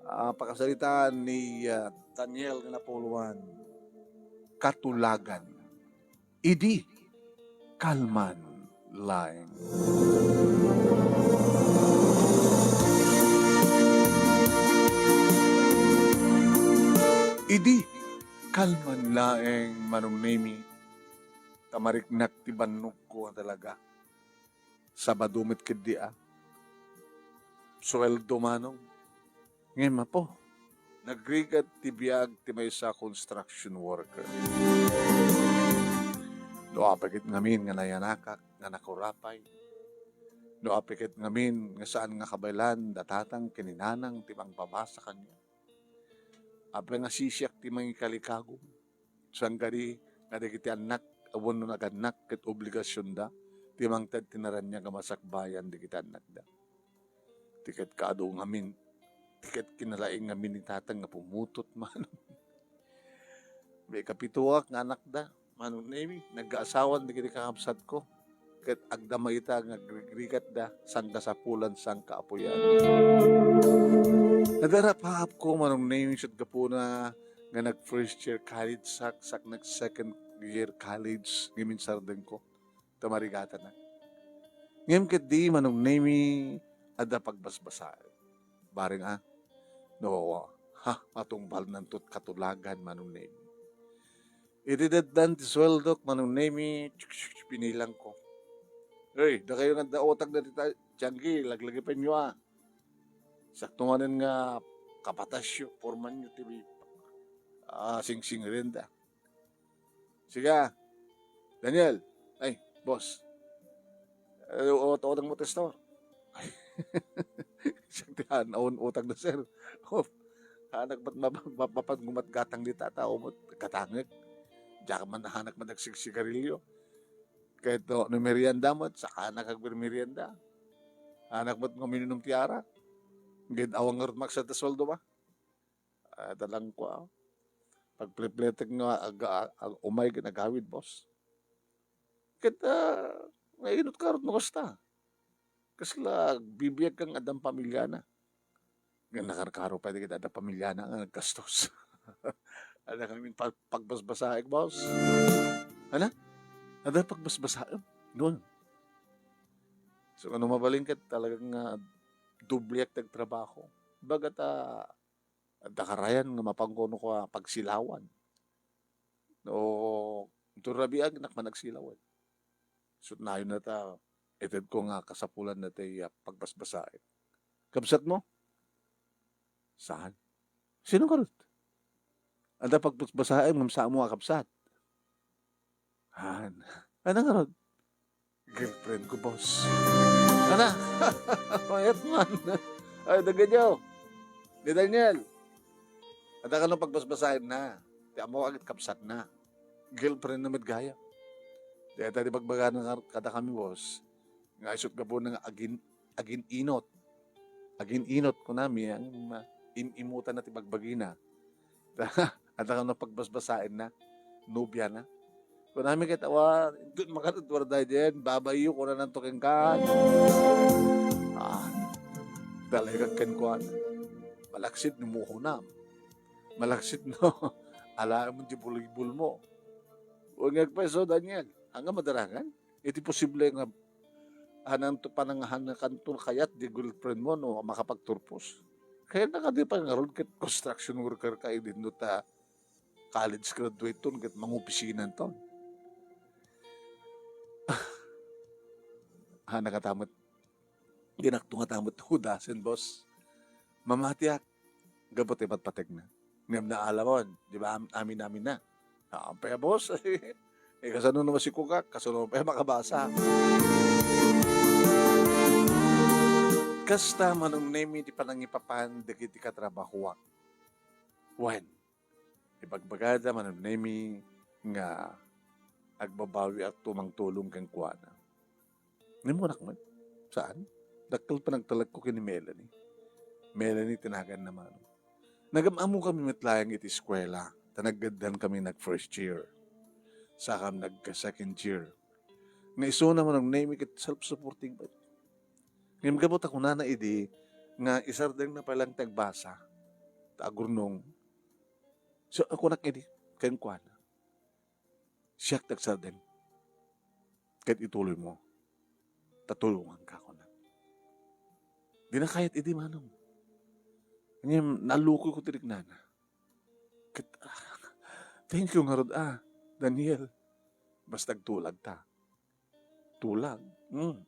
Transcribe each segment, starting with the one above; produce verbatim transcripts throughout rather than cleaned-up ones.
Ah, pakasaritaan ni, ah, Daniel nga napuluan, katulagan. Idi kalman laeng. Idi kalman laeng, Manong Nemi, ta mariknak ti bannogko a talaga. Sabado met ketdi a sueldo, Manong. Ngem, Apo, nagrigat ti biag ti maysa a construction worker. No apay ket ngamin nga nayanakak nga nakurapay, no apay ket ngamin nga saan nga kabaelan da tatang ken ni nanang ti mangpabasa kaniak, apay nga sisiak ti mangikalikagum, saan kadi nga dagiti annak wenno nagannak ket obligasionda ti mangted ti naraniag a masakbayan dagiti annakda. Ti ket kaadu ngamin, ti ket kinalaing ngamin ni tatang nga pumutot, Manong. May kapitoak nga anakda, Manong Nemi, nagkaasawan dagiti kakabsatko. Ket agdama ita nga agrigrigatda, sangkasapulan, sangkaapuyan. Nadarapaapko, Manong Nemi, sut gapuna nga nag first year college sak, sak nag second year college, ngamin sardengko ta marigatanak. Ngem ketdi, Manong Nemi, adda pagbasbasaem. Bareng a, no, ha, matungpalnanto ti katulagan, Manong Nemi. Iti deddan ti sueldok, Manong Nemi, binilangko. Hey, dakayo nga adda utang dagiti ta-, tianggi, laglagipenyo a. Sakto manen nga kapatasyo, pormanyo ti, ah, singsingirenda. Sige, ah. Daniel. Ay, boss. Eh, ut-, utang mo ti store. Ay. Siak ti han-, un-, utang na, sir. Oh, hanak met ma-, ma-, mapan gumatgatang dita, tao met gatangek. Diak man hanak met agsigsigarilyo. Ket no, no merienda met, saka hanak agmerienda. Hanak met nga uminum ti arak. Ngem awan ngarud maksa ti sueldo ba? Ah, dalangko, ah. Pagplepletek nga ag-, ag-, umay nga agawid, boss. Ket, ah, nainot ka rod no kasta. Kasla agbibiag kang addan pamiliana. Nga nakarkaro pay dagiti adda pamiliana nga naggastos. Adda kami pag-, pagbasbasaek, boss. Hala? Adda pagbasbasaem? Doon. So, ano mabalin ket talagang, ah, dobliak ti agtrabaho. Baga ta adda karayan nga mapangono ko a pagsilawan. No, durabiag nak man agsilawan. Sut nayon na ta, ited ko nga kasapulan na ti, ah, pagbasbasaek. Kabsat mo? Saan? Sino ngarud? Adda pagbasbasaem ngem saan mo a kabsat? Han. Ano ngarud? Girlfriend ko, boss. Ana? Mayat man. Ay, dagadaw. Ni Daniel. Adda kano pagbasbasaen na. Ti ammo agit kabsat na. Girlfriend na met gayam. Dayta ti bagbaga na kar-, kada kami, boss. Nga isut gapuna nga agin-, agin-inot. Agin-inot, kunami, ang, ah, im-imutan na ti bagbagina. Adda kano pagbasbasaen na, nobia na. Kunami ket awa, inton makarud warda diyan, babayyo, kunananto kenka. Ah, talaga kenkuan. Malaksid no muhunam. Malaksid no, alaem ti bulibul mo. O nga agpeso, Daniel, anga madarangan? Iti posible nga hananto panangahan kanto kayat di girlfriend mo no makapagturpos. Kaya nakadi pa ngarud ket construction worker ka, idin no ta college graduate ton ket mangopisina ton. Ah, nakatamet. Dinakto nga tamet hudasen, boss. Mamatiak, gapu ti patpategna. Ngem naalamon, di ba, am-, amin-amin na. Ah, ampay a, boss. Eh, kasano no masikugak? Kasano pay makabasa? Kasta, Manong Nemi, ti panangipapan dagiti katrabahoak. Wen, ibagbagada, Manong Nemi, nga agbabawiak to mangtulong kenkuana. Nimunak met? Saan? Dakkel panagtalekko ken ni Melanie. Melanie ti naganna, Manong. Nagam-ammo kami met laeng iti eskuela, ta naggaddan kami nag first year. Sakam nagka second year. Nga isuna, Manong Nemi, ket self-supporting met. Ngem gapu ta kunana idi nga isardengna pay laeng ti agbasa, ta agurnong. So, kunak idi kenkuana, "Siak ti agsardeng. Ket ituloymo. Ta tulonganka," kunak. Dina kayat idi, Manong. Ngem, nalukuyko ti riknana. Ket, ah, thank you ngarud, ah, Daniel. Basta agtulagta. Tulag. Hmm.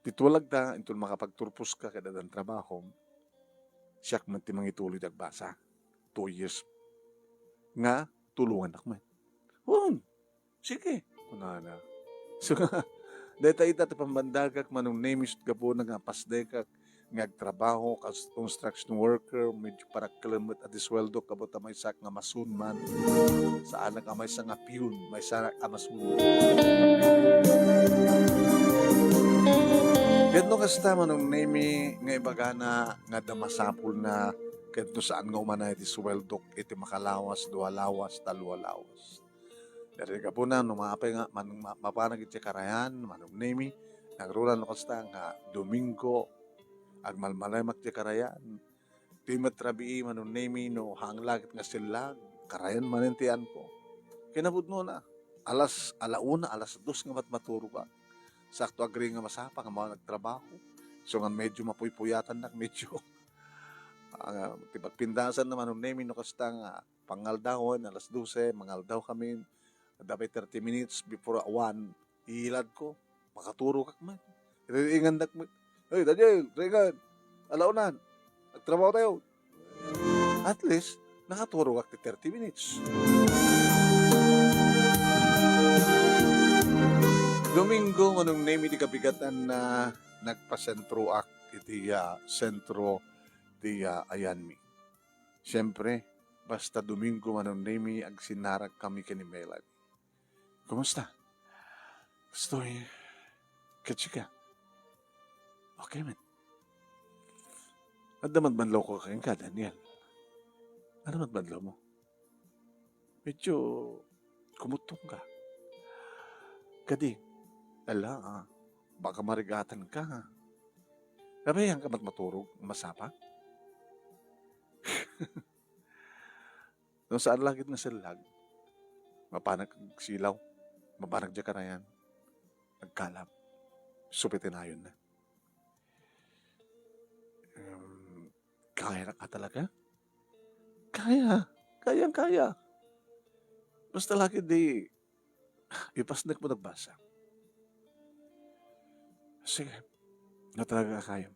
Ti tulagta, inton makapagturposka ket addan trabahom, siak met ti mangituloy ti agbasa. Two years nga tulongannak met. Wen, sige, kunana. So, dayta ita ti pambandagak, Manong Nemi, ket gapuna nga apasdekak nga agtrabaho kas construction worker, medyo parakkelem met a ti suweldok, kabut a maysak nga masun man. Saanak a maysa nga piyon, maysanak a masun. Ket no kasta, Manong Nemi, nga ibagana nga adda masapulna, ket no saan nga umanay ti suweldok iti makalawas, dua lawas, tallo lawas. Daytoy gapuna, no maapay nga man-, ma-, mapanak iti karayan, Manong Nemi, nangruna no kasta nga Domingo, agmalmalemak ti karayan. Ti met rabii, Manong Nemi, no haang la ket nga sellag, karayan manen ti yaanko. Kinapudnona, alas, ala una, alas dos nga matmaturogak. Sakto agree nga masapa nga mao nagtrabaho. So nga medyo mapuypuyatannak, medyo, ah, ti pagpintasan na, Manong Nemi, no kasta nga pangaldawen, alas dose, mangaldaw kami. Adda pay thirty minutes before one, iiladko. Makaturogak met. Iriingandak met. "Hey, Daniel, Regan, ala unan. Agtrabaho tayo." At least, nakaturogak ti thirty minutes. Domingo, Manong Nemi, ti kabigatan na nagpasentroak iti, ah, sentro ti, ah, ayanmi. Siempre, basta Domingo, Manong Nemi, agsinaragkami ken ni Melanie. "Kumusta?" "Kastoy, ket sika?" "Okay met." "Adda madmadlawko kenka, Daniel." "Ano madmadlawmo?" "Medyo kumuttongka." "Kadi?" "Ala, ah, baka marigatanka." "Napayaanka met maturog, masapa?" No saan la ket nga sellag, mapanak agsilaw, mapanak diay karayan, agkalap, supitinayon na. Em, kaya na ka talaga? Kaya. Kayang kaya. Basta la ket di, ipasnek mo nagbasa. Sige. Nga talaga kayam.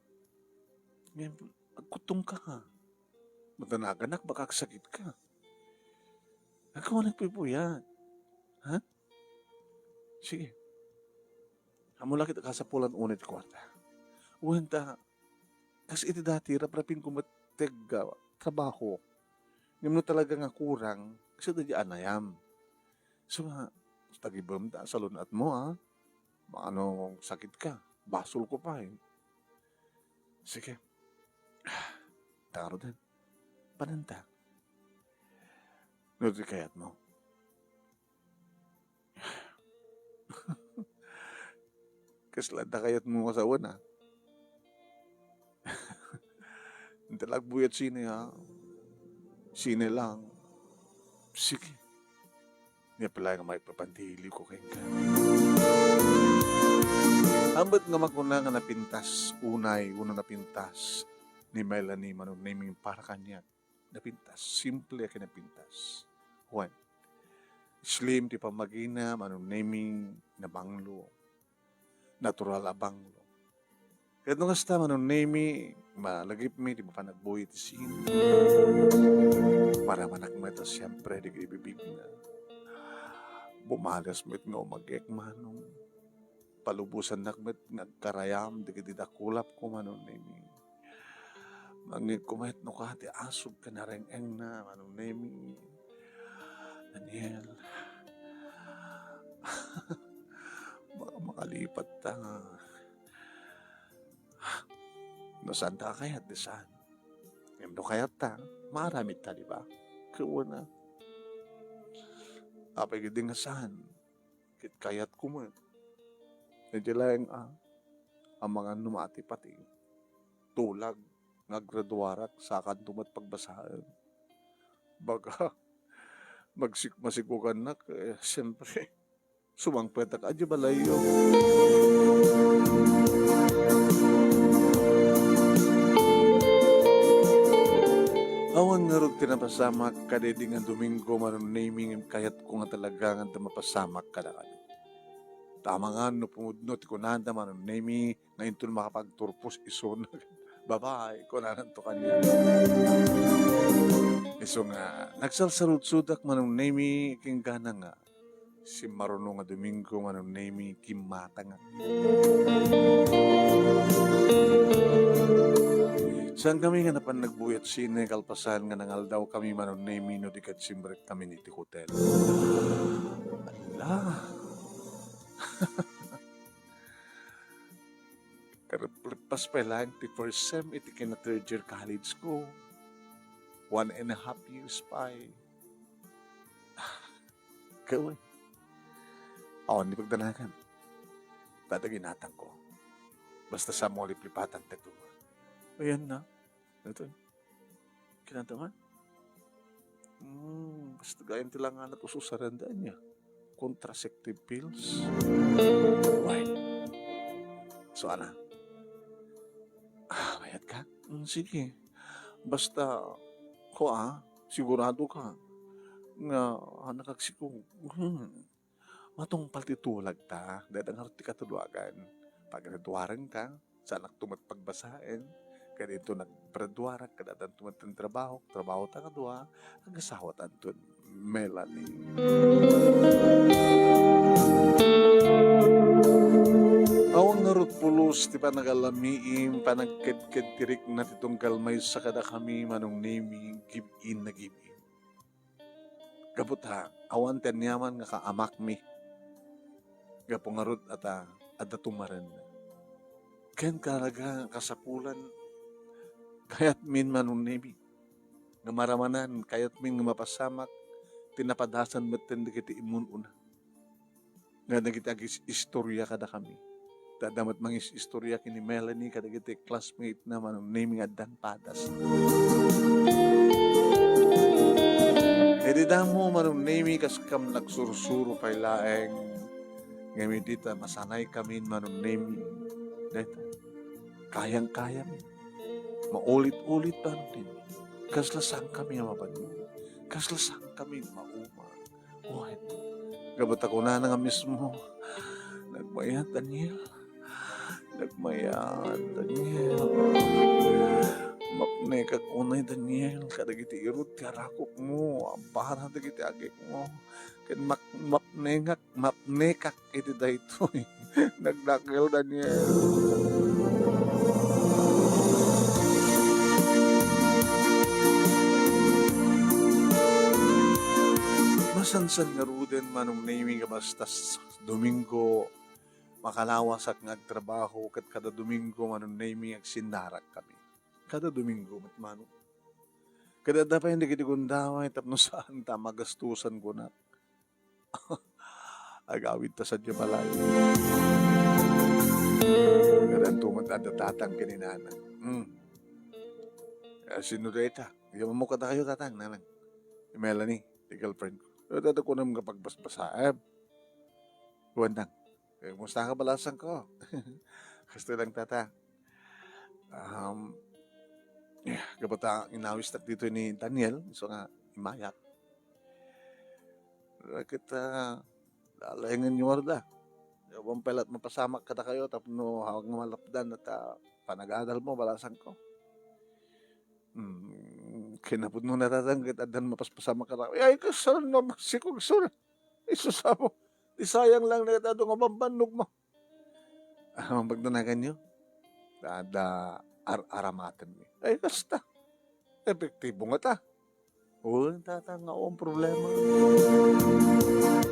Ngayon, agkutong ka nga. Madanaganak, baka agsakit ka. Agkaw nagpuypuyat. Ha? Sige. Amo la ket kasapulan unay ti kuarta. Wen ta, kas iti dati, raprapinko met ti ag-, ah, trabaho. Ngem no talaga nga kurang, kasano diay anayam? So nga, tagibem ta, salun-atmo, ah. Maano, sakit ka, basolko pay. Sige. Taro den. Pananta. No di kayatmo. Kasla adda kayatmo nga sawen, ah. Inta la agbuyat sine, ha? Sine lang. Sige. Nia pay la nga maipapantiliwko kenka. Ambet nga makuna nga napintas, unay, una napintas ni Melanie Manong Neming para kaniak. Napintas. Simple a kinapintas. Wen, slim ti pammagina, Manong Neming, nabanglo. Natural a banglo. Ket no kasta, Manong Nemi, malagipmi ti mapan agbuy iti sine. Paramanak met a siempre dagiti bibigna. Bumales met nga umagek, Manong. Palubosannak met nga agkarayam dagiti dakulapko, Manong Nemi. Mangngegko met no ka ti asog ken areng-engna, Manong Nemi. Daniel, baka makalipatta nga no saanta a kayat, di saan. Ngem no kayatta, maaramidta, di ba? Ket wen a. Apay ketdi nga saan? Ket kayatko met. Iti laeng a, amangan no maatipati. Tulag. nga agraduarak, sakanto met pagbasaen. Baga, magsik-, masikugannak, eh, siyempre, sumangpetak, adda balayyo. Awan ngarud ti napasamak kadaydi nga Domingo, Manong Nemi, ngem kayatko nga talaga nga adda mapasamak kadakami. Tamangan no pumudno ti kunada, Manong Nemi, nga inton makapagturpos isuna. Babae, kunananto kaniak. Isu nga, nagsalsaludsodak, Manong Nemi, kinunana nga, simmaruno nga Domingo, Manong Nemi, kimmatangak. Saankami nga napan nagbuyat sine kalpasan nga nangaldaw kami, Manong Nemi, no di ket simrek kami iti hotel. Ala! Karep-, lepas pay laeng ti first sem iti kina third year college ko. One and a half years pay. Gaway. Awan ni pagdanagan. Dadag inatang ko. Basta sa mo liplipatan ta ko. Ayan na. Ito. Kinanta man? Hmm, basta gayon ti langanat ususaran daan niya. Contraceptive pills? Why? So, ana? Ah, mayat ka? Hmm, sige. Basta, ko ah, sigurado ka nga anak agsikog. Hmm. Matungpal ti tulagta, dayta ngarud ti katuluagan. Paggraduarenka, saanakto met pagbasaen, ket inton naggraduarak, ket addanto met ti trabahok, trabahota kadua, agasawata anton Melanie. Awan ngarud pulos ti panagalamiim, panagkedked ti rikna ti tunggal maysa kadakami, Manong Nemi, give in na give in. Gapu ta, awan ti aniaman nga kaamakmi. Gapu ngarud a ta, adda tumaren. Ken talaga nga kasapulan, kayatmin, Manong Nemi, nga maramanan, kayatmin nga mapasamak ti napadasan metten dagiti immun-una. Nga dagiti agis-istorya kadakami. Ta adda met mangis-istorya ken ni Melanie kadagiti classmate na, Manong Nemi, nga addan padas. Idi damo, Manong Nemi, kas kam nagsursuro pay laeng. Ngem idi ta masanay kami, Manong Nemi, dayta, kayang-kayami. Maulit-ulit, Manong Nemi. Kasla saan kami a mabannog. Kasla saan kami a mauma. Wen, gapu ta kunana nga mismo, "Nagmayat, Daniel. Nagmayat, Daniel. Mapnekak unay, Daniel, kadagiti irud ti arakupmo, ampara dagiti agikmo. Ken mak-, mapnengak, mapnekak iti daytoy." Nagdakkel, Daniel. Masansan ngaruden, Manong Nemi, nga basta s-, Domingo, makalawasak nga agtrabaho, ket kada Domingo, Manong Nemi, agsinnarak kami. Kada Domingo met, Manong. Ket adda pay dagiti gundaway tapno saan ta a magastusan kunak. Agawid ta sadiay balay. Ngem addanto met adda tatang ken ni nanang. Hmm. Eh, sino dayta? Yamanmo kadakayo, tatang, nanang. Ni Melanie, ti girlfriend ko. Eh, dayta kunam nga pagbasbasaem. Wen, nang. Eh, kumusta ka, balasang ko? Kastoy lang, tata. Um, eh, gapu ta inawistak ditoy ni Daniel, isu nga imayak. Ket, ah, lalaengen yo ngarud a. Awan pay la't mapasamak kadakayo tapno awan nga malapdan ta panagadalmo, balasang ko. Hmm, kinapudno na, tatang, ket addan mapaspasamak kadakayo. Ay, kasano, masikog, sir? Isusamo. Di sayang lang na ket adu nga bambannogmo. Ah, pagdanaganyo? Adda ar-aramatenmi. Ay, kasta. Epektibo ngata. Oo, tata, nga awan problema.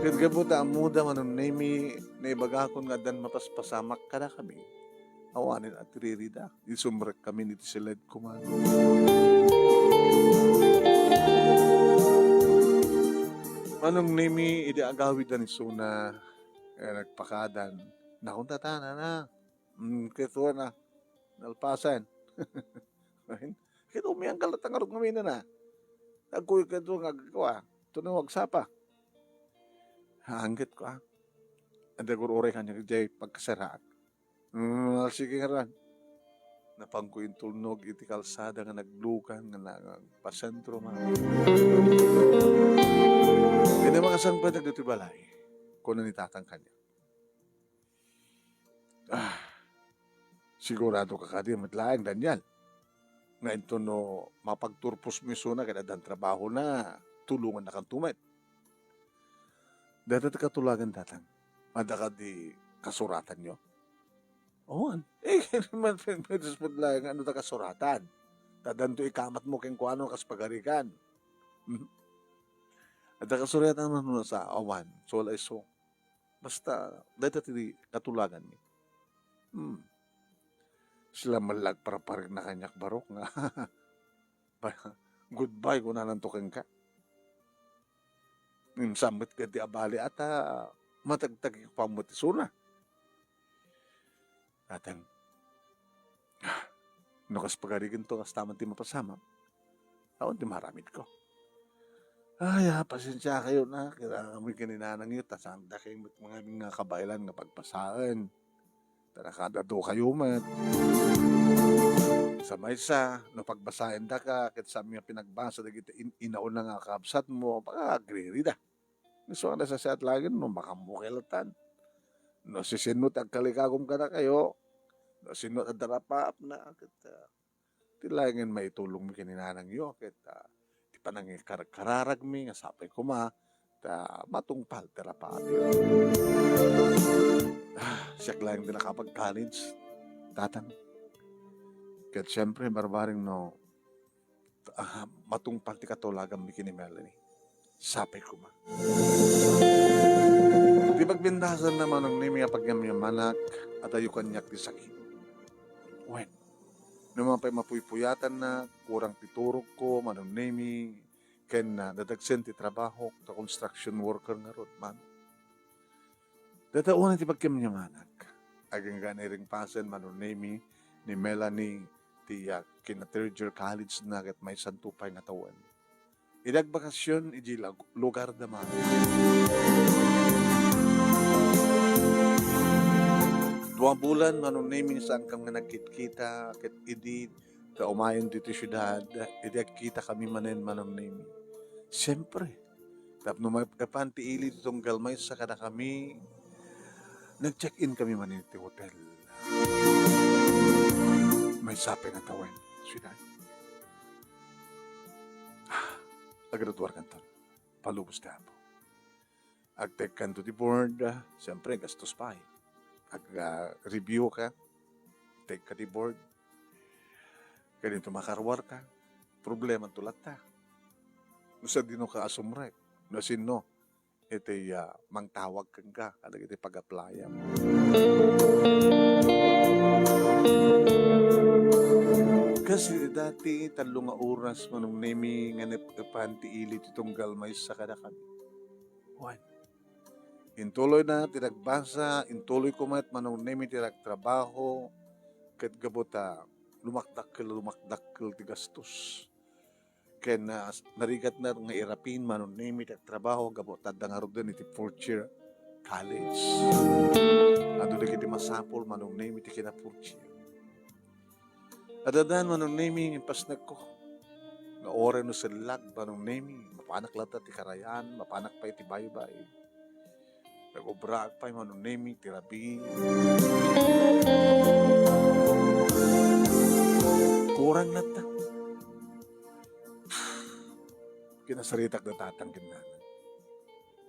Ket gapu ta ammoda, Manong Nemi, naibagakon nga addan mapaspasamak kadakami. Awanen a tiririda. Isumrek kami iti siled koma. Manong Nemi, idi agawid a ni Suna, eh, nagpakadan. Nakon, tata, nana. Mm, ket wen a, nalpasen. Ket umianggal ta ngarud ngamin na. Agkuyog kadto nga agkua, tuno agsapa. Haanggit ko, ah. Anda gur-uray kaniak idiay pagkasaraak. Hmm, sige ngarud. Napanko intulnog iti kalsada nga naglugan nga nagpasentro man. Iti makasangpet dagiti balay, kuna ni Tatang kaniak. Ah, sigurado ka kadi met laeng, Daniel, nga inton no mapagturpos mi isuna ket addan trabahona, tulongannakanto met. Dayta ti katulagan, Tatang. Adda kadi kasuratanyo? Awan. Eh, met laeng nga adda kasuratan. Ta addanto ikamatmo kenkuana kas pagarigan. Mhm. Adda kasuratan man sa awan. So, wala iso. Basta, dayta ti katulaganmi. Hmm. Sila man la agparparigna kaniak barok nga, goodbye, kunananto kenka. Ngem saan met kadi a bali a ta matagtagikpam met isuna. Tatang, no kas pagarigento, kasta man ti mapasamak, awan ti maaramidko. Ay, ah, pasensiakayo na, kailangan mo kininanangyo, ta saan da kayo met mga, mga kabaelan nga pagpasaen. Ta nakadado kayo met. Sa maysa, no pagbasaen da ka, ket saan nga pinagbasa dagiti in-, inauna nga kabsat mo, baka agriri da. Gusto nga nasasiat lagi no makamukilatan. No sisinno ti agkalikagum kadakayo, no sinno ti adda rapaapna, ket, ah, ti laengen maitulongmi ken ni nanangyo, ket, ah, ti panangikar-, kararagmi nga sapay koma, ta matungpal ti rapaapyo. Ah, siak laeng ti nakapag-college, tatang. Ket siempre, barbareng no, ah, matungpal ti katulaganmi ken ni Melanie. Sapay koma. Ti pagbindasanna, Manong Nemi, a pagyamyamanak, adayo kaniak ti sakit. Wen, no mapay mapuypuyatanna, kurang ti turogko, Manong Nemi, ken, ah, dadagsen ti trabahok, ta construction worker ngarud, Manong. Dayta unay ti pagkamyamanak. Agingga ni ringpasen, Manong Nemi, ni Melanie, ti, ah, kina third year college na ket maysanto pay nga tawen. Idi agbakasyon, idi lag-, lugar da man. Dua bulan, Manong Nemi, saankam nga nagkitkita, ket idi ta umayen ditoy siudad, idi agkita kami manen, Manong Nemi. Siyempre, tapno maipan ti ili ti tunggal maysa kadakami, nag-check-in kami manen iti hotel. Maysa pay nga tawen, siudad. Ah, agraduarkanton. Palubos ti Apo. Agtekkanto ti board, ah, siyempre, gastos pay. Ag, ah, review ka, tekka ti board. Kadinto makaruar ka, problemanto latta. No sadino ka asumrek, no sinno iti, ah, mangtawag kenka, kadagiti pag-apply-am. Kas iti dati, tallo nga oras, Manong Nemi, nga nep-epan ti ili ti tunggal maysa kadakami. Wen. Intuloyna ti nagbasa, intuloy ko met, Manong Nemi, ti nagtrabaho, ket gapu ta lumakdakkel, lumakdakkel ti gastos. Ken, ah, narigatna nga irapin, Manong Nemi, ti nagtrabaho, gapu ta adda ngaruden iti fourth year college. Adu dagiti masapul, Manong Nemi, ti kina fourth year. Addan, Manong Nemi, impasnekko. Nga uray no sellag, Manong Nemi, mapanak latta ti karayan, mapanak pay ti baybay. Nagubraak pay, Manong Nemi, ti rabii. Kurang latta. Kinasaritak da tatang ken nanang.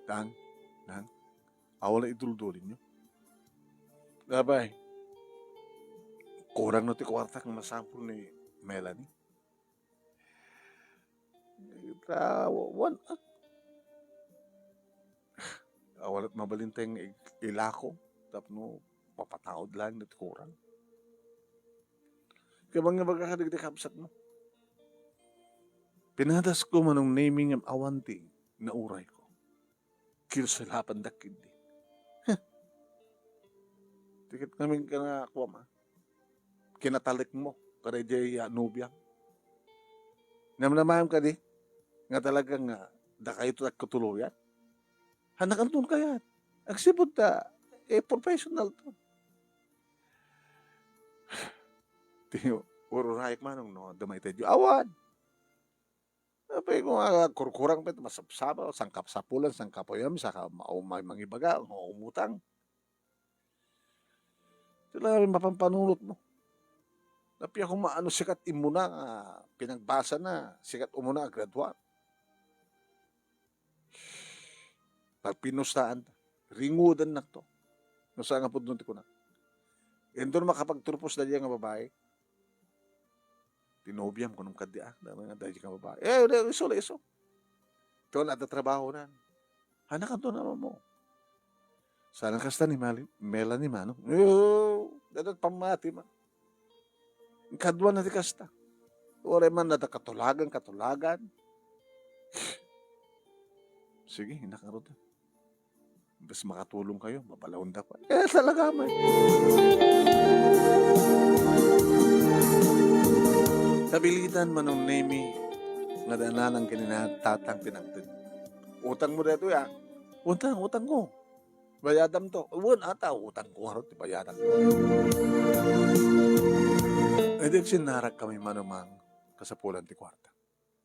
Tang, nang, awan la iduldulinyo. Apay, kurang no ti kuarta nga masapul ni Melanie. Ta, wa-, wan, ah. Awan met mabalin ta nga ig-, ilako tapno mapataud laeng ti kurang. Kaya nga baga kadagiti kabsatmo. Pinadasko, Manong Nemi, ngem awan ti naurayko. Kirselapandak ketdi. Huh. Ti ket ngamin ka nga kuam, ah. Kinatalekmo, kada idiay, ah, nobiam. Namnamaem kadi nga talaga nga dakayo ti agkatuloyan? Hannakanton kayat. Agsipud ta, eh, professional to. Ti, ururayek manong no, adda maitedyo. Awan. Apay ko nga kurkurang pet masapsapa, sangkap sapulan, sangkap uyam, saka ma-, ma-, mangibaga, nga umutang. Iti la mapanpanunot mo. Napiak koma no sikat immuna nga pinagbasa na, sikat umuna a graduar. Pagpinustaan ta, ringudannak to. No saan nga pudno ti kunak. Inton makapagturpos daydiay nga babai, ti nobiam, kunam kadi, ah, daydiay nga babai. Eh, isu, isu. Ito, adda trabaho na. Hannakanto naman mo. Sana kasta ni Mali-, Melanie manong. Oo, dadat pamati man. Kadua na ti kasta. Uray man nada katulagan, katulagan. Sige, inakarot. Bes makatulong kayo, mabalawnda pa. Eh, talaga man. Tabilitan manong Nemi, nga dananan kanina tatang pinangted. Utang mo dito ya. Utang, utang ko. Bayadam to. Wen, ata, utang ko, harot, bayadam. Eh, di agsinnarak kami manumang kasapulan ti kwarta.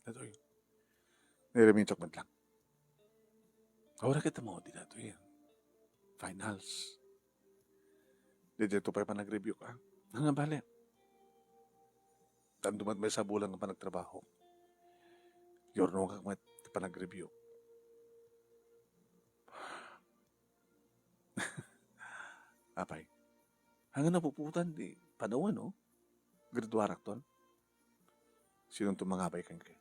Datoy. Nirimitok met lang. Awara kita mo, di datoy. Finals. Di dito pa panag-review ka. Nga bale. Tan dumat may sabulan nga panagtrabaho. Yorno ka met panag-review. Apay. Hanggang napuputan di panawan, no? Graduarak ton. Sino to mangabay kan kay?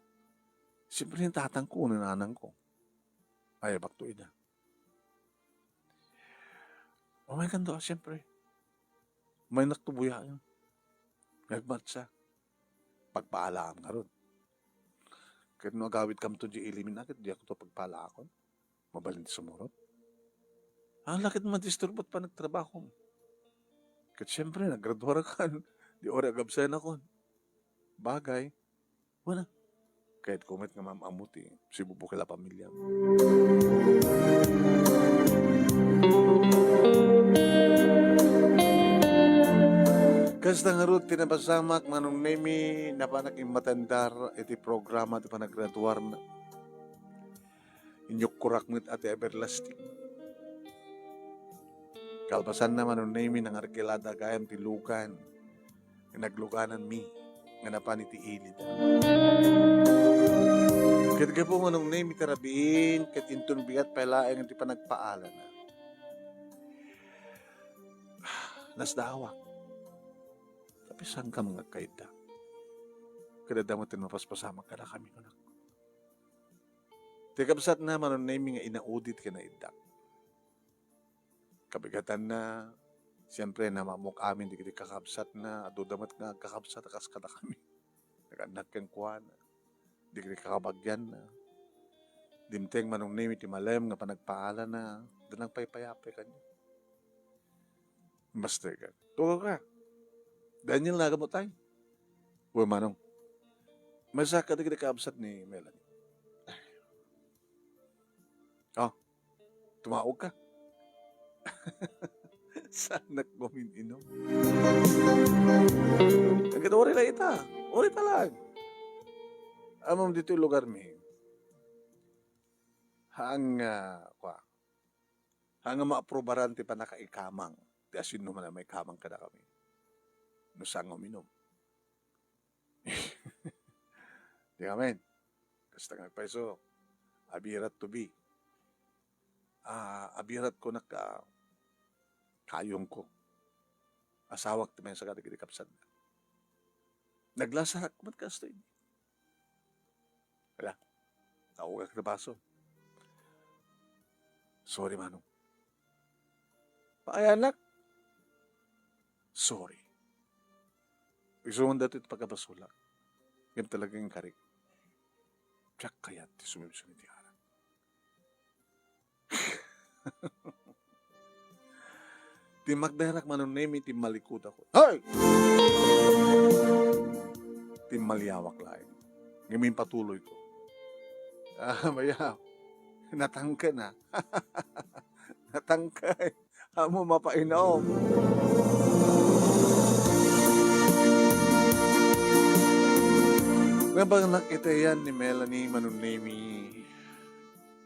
Siyempre, yung tatang ko, nanang ko. Ay, bakto ida. Umay kan doon, siyempre. May naktubuya yun. Nagmatsa. Pagpaalaam nga ron. Ket no agawid kam to di ilimin, ket di ako to pagpaalaakon. Mabalin ti sumurot. Ang lakit madisturbo ti panagtrabaho mo. Ket siyempre, naggraduar kan. Di ori agabsayan akon. Bagay. Wala. Kayat ko met nga maam-ammo ti sibubukil a pamilya. Kasta ngarud ti napasamak, Manong Nemi, napanak immatendar iti programa ti panagraduarna. Inyukkurak met a ti everlasting. Kalpasanna, Manong Nemi, nangarkilada gayam ti lugan nga naglugananmi nga napan iti ilid. Ket gapu, Manong Nemi, ti rabiin, ket inton bigat pay laeng ti panagpaalana. Nasdaawak. Tapno saankam nga agkayatda. Ket adda met ti napaspasamak kadakami, kunak. Ti kabsatna, Manong Nemi, nga inaudi ti kinaiddak. Kabigatanna, siempre, namaamok amin dagiti kakabsatna, adu da met nga agkakabsat a kas kadakami. Nag-annak kenkuana, dagiti kakabagianna. Dimteng, Manong Nemi, ti malem nga panagpaalana, da nagpaypayapay kaniak. Mastegan. Tugaw ka. Daniel, nagamot ay. Uy, Manong. Maysa ka dagiti kaabsat ni Melanie. Oh, tumaog ka. Saanak gumin-inom. Agad uri lang ita. Uri talag. Amam dito lugar mi. Haang, ah, kwa. Haang nga maaprobaran ti panakaikamang. Ti asin no man a maikamang kadakami. No saan nga uminom. Di amin. Kasta nga agpayso, abirat to be. Ah, abirat ko nak-, ah, kayong ko. Asawak ti maysa kadagiti kabsatna. Naglasarak met kastoy. Wala. Naugak na baso. Sorry, Manong. Paayanak? Sorry. Isungan dati iti pagkabasolak. Ngem talaga nga karik. Diak kayat ti sumimsum iti arak. Ti magdarak, Manong Nemi, ti malikudakon. Hoy! Ti maliawak laeng. Ngem impatuloyko. Ah, mayam. Natangken, a. Natangken. Ammom a painom. Ngem bangnak iti ayan ni Melanie, Manong Nemy,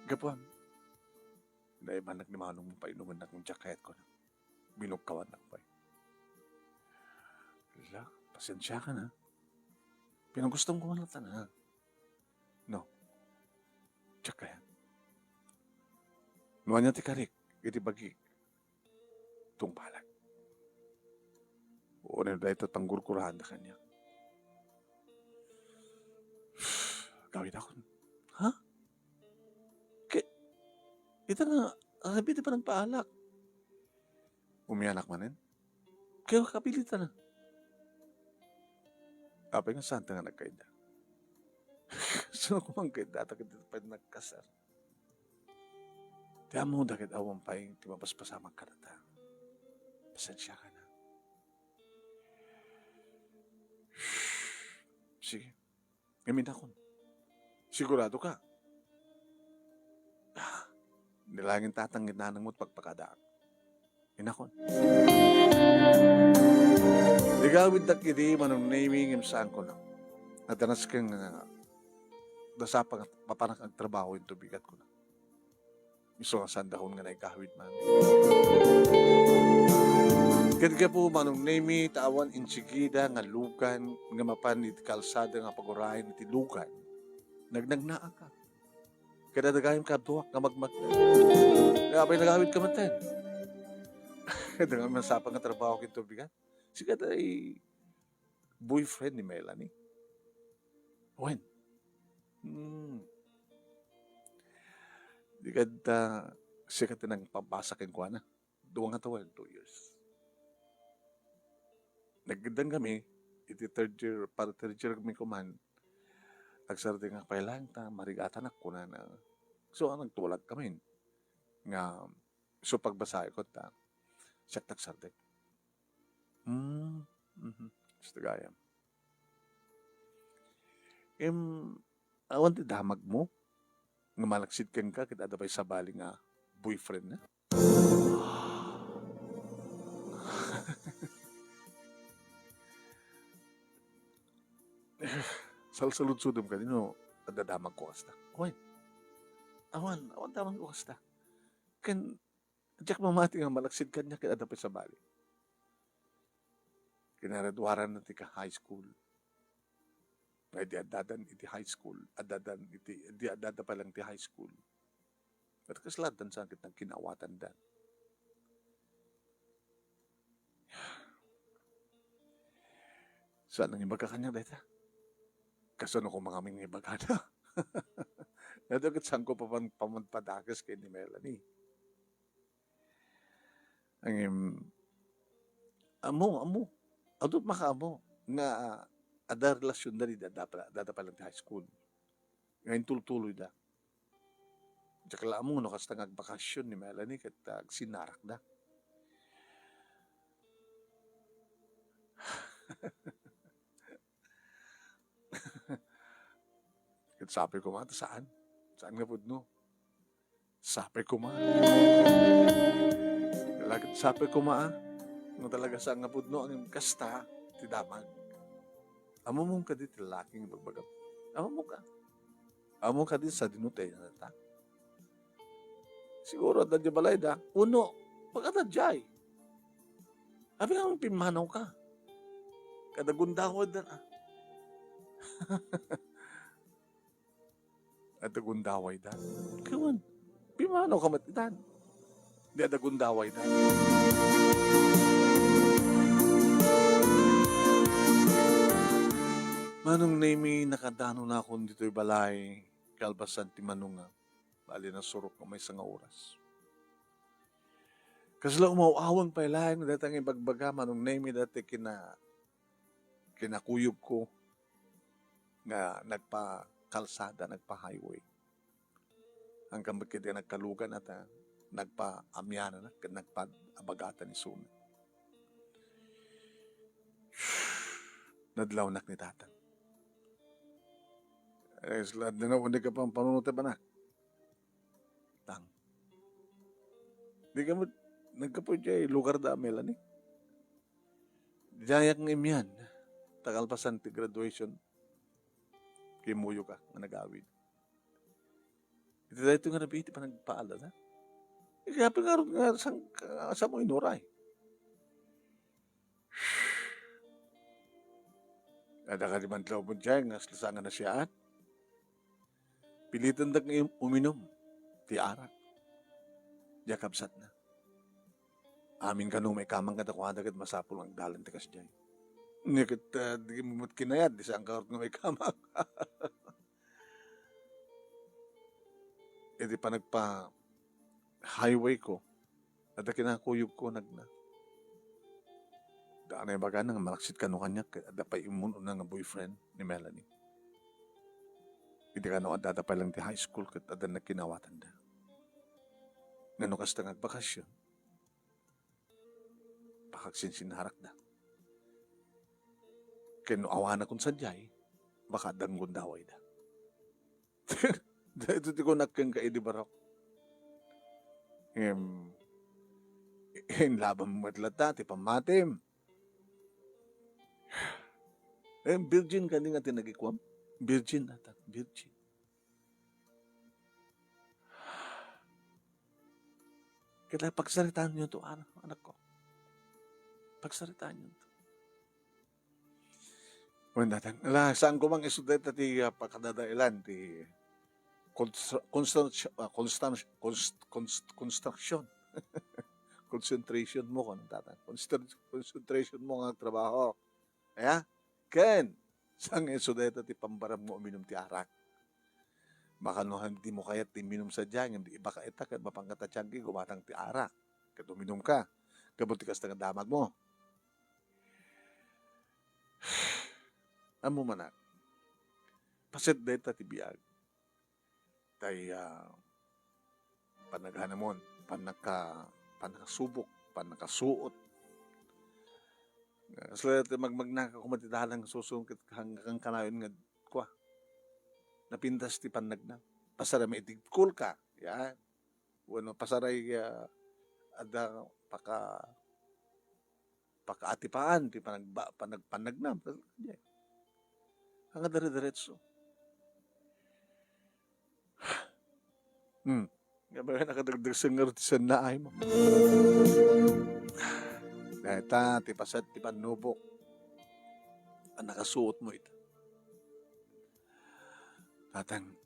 gapuan, naibanak ni Manong painumennak, diak kayat, kuna. Binugkawannak pay. Ala, pasensiakan, a. Pinagustom ko man latta, a. No. Diak kayat. No ania ti karik iti bagik, tungpalak. Uray dayta ti panggurguraanda kaniak. Gawitakon. Ha? Ke-, ita nga, asabi ti panagpaalak. Umianak manen? Kaya kapilitan na. Apay nga saan ta nga nagkaida? Saan ko man kaida? Takit dito pa nagkasar. Ti ammo, dagit awan pay ti mapaspasamak kadata. Pasensiakan, a. Sige. Ngem inakon. Sigurado ka? Ah, nilangin tatang nanangmo ti pagpakadaak. Inakon. Igawiddak idi Manong Nemy ngem saan ko na. Adda nasken nga dasapa nga mapanak agtrabaho inton bigat ko na. Isu nga sandahon nga naigawid man. Ket gapu, Manong Nemy, ta awan insigida nga lugan nga mapan iti kalsada nga pagurayen iti lugan. Nagnagnaaka. Ket adda gayam kaduak nga magmagna. Nga apay nagawid ka man ten? Adda nga masapa nga trabaho ket tubigan. Sika tay boyfriend ni Melanie. Wen? Hmm. Di kad, ah, sika ti nagpabasa kenkuana. Dua nga tawen, two years. Nagdang kami, iti third year, para third year kami kuman, agsardeng nga pay laeng ta marigatanak, kunana. So, ang nagtulag kami nga, so, pagbasae ko ta, siak tagsardeng. Hmm, mhm. Gusto gayam. Em, awan ti damag mo nga malaksid kenka ket adda pay sabali nga boyfriend na? Salsaludsodem kadi no adda damag ko kasta. Wen. Awan, awan damag ko kasta. Ken, diak mamati nga malaksid kaniak ket adda pay sabali. Kinaraduaran na ti ka high school. Nga idi addadan iti high school, addadan iti, idi addada pa lang ti high school. Ket kasla addan saan ket nagkin-awatan da. Saan nang ibaga kaniak dayta? Kasano ko mangamin nga ibagada? Dayta ket saan ko papan-, pamanpadakes ken ni Melanie. Ngem, ammo, ammo. Adu makaammo nga, ah, adda relasionda idi adda pa, adda pa lang ti high school. Nga intultuloyda. Diak la ammo no kasta nga agbakasyon ni Melanie ket, ah, agsinarakda. Ket sapay koma ta saan. Saan nga pudno. Sapay koma. Talaga, sapay koma, ah. No talaga saan nga pudno, ang kasta, ti damag. Ammom kadi ti lalaki nga ibagbagam? Ammom ka? Ammom kadi sadino ti ayananta? Siguro, adda di balayda. Uno, pag-adda diay. Abi nga pimmanaw ka. Kada gundaway da, ah. Adda gundaway da. Kawan, pimmanaw ka met itan. Di adda gundaway da. Manong Nemy, nakadanon akon ditoy balay, kalpasan ti manunga. Bali, nasurok nga maysa nga oras. Kasla umaw-awang pay laeng dayta nga ibagbaga, Manong Nemy, dayta kina-, kinakuyogko nga nagpakalsada, nagpa-highway. Hanggang ket nagkalugan at, ah, nagpaamianan ken nagpaabagatan isuna. Nadlawnak ni Tatang. Ay, isla, di na, hindi ka pang panuno ti bana. Tang. Di ka mo, nagkapo diay lugar da, Melanie. Diayak nga imian, ta kalpasan ti graduation, kimuyo ka nga nagawid. Iti daytoy nga rabii ti panagpaala na. Iti apay nga, nga sang, sa mo inuray. Adda ka di man tlaw mo diay nga saan nga nasiaan? Pilitandak nga im-, uminum ti arak. Diay kabsatna. Amin kano maikamang kadakuada ket masapul nga agdalan ti kasdiay. Ni ket, ah, di mo met kinayat, di saan ka nga maikamang. Iti panagpa-highway ko, adda kinakuyogko, nagna. Daan a ibagana nga malaksid kano kaniak ket adda pay immun-una nga boyfriend ni Melanie. Idi kano, addada pay lang ti high school ket adda nagkinawatanda. Ngano kasta nga agbakasyon? Pakagsinsinnarakda. Ken no awanakon sadiay, baka adda gundawayda. Daytoy ti kunak kenka idi, Barok. Em, inlaban mo met latta ti pammatim. Em, virgin kadi nga ti nagikuam? Virgin ata, virgin. Kaya pagsaritaanyo to, anak, anak ko. Pagsaritaanyo to. Wen datan, ala, saan ko mang isu dayta ti, ah, pakadadaelan ti constru-, construction, ah, construction, const-, const-, construction. Concentration mo, kung ano, tatan. Constr-, concentration mo nga trabaho. Aya? Ken, saan nga isu dayta ti pambaram nga uminum ti arak? Baka no, di mo kayat ti minum sadiay, ngem di iba kayat ta, ket mapanka ta tiangki, gumatang ti arak. Ket uminum ka. Gapu ti kasta nga damag mo. Ammo manak, paset dayta ti biag. Tay, ah, panaghanamon, pannaka-, pannakasubok, pannakasuot. Kasla ti magmagnaka koma ti dalan nga susurom ket hang-, hangkanayon nga kua, napintas ti pannagnam. Pasaray maididkol ka, yan. Wenno pasaray, ah, adda paka-, pakaatipaan ti panagba-, panag-, pannagnam. Ania? Nga dire-diretso. Hmm. Nga ba, nakadagdagsang nga rutisan na ay mo. Dayta, ti paset, ti pannubok. Ang nakasuot mo ita. Tatang,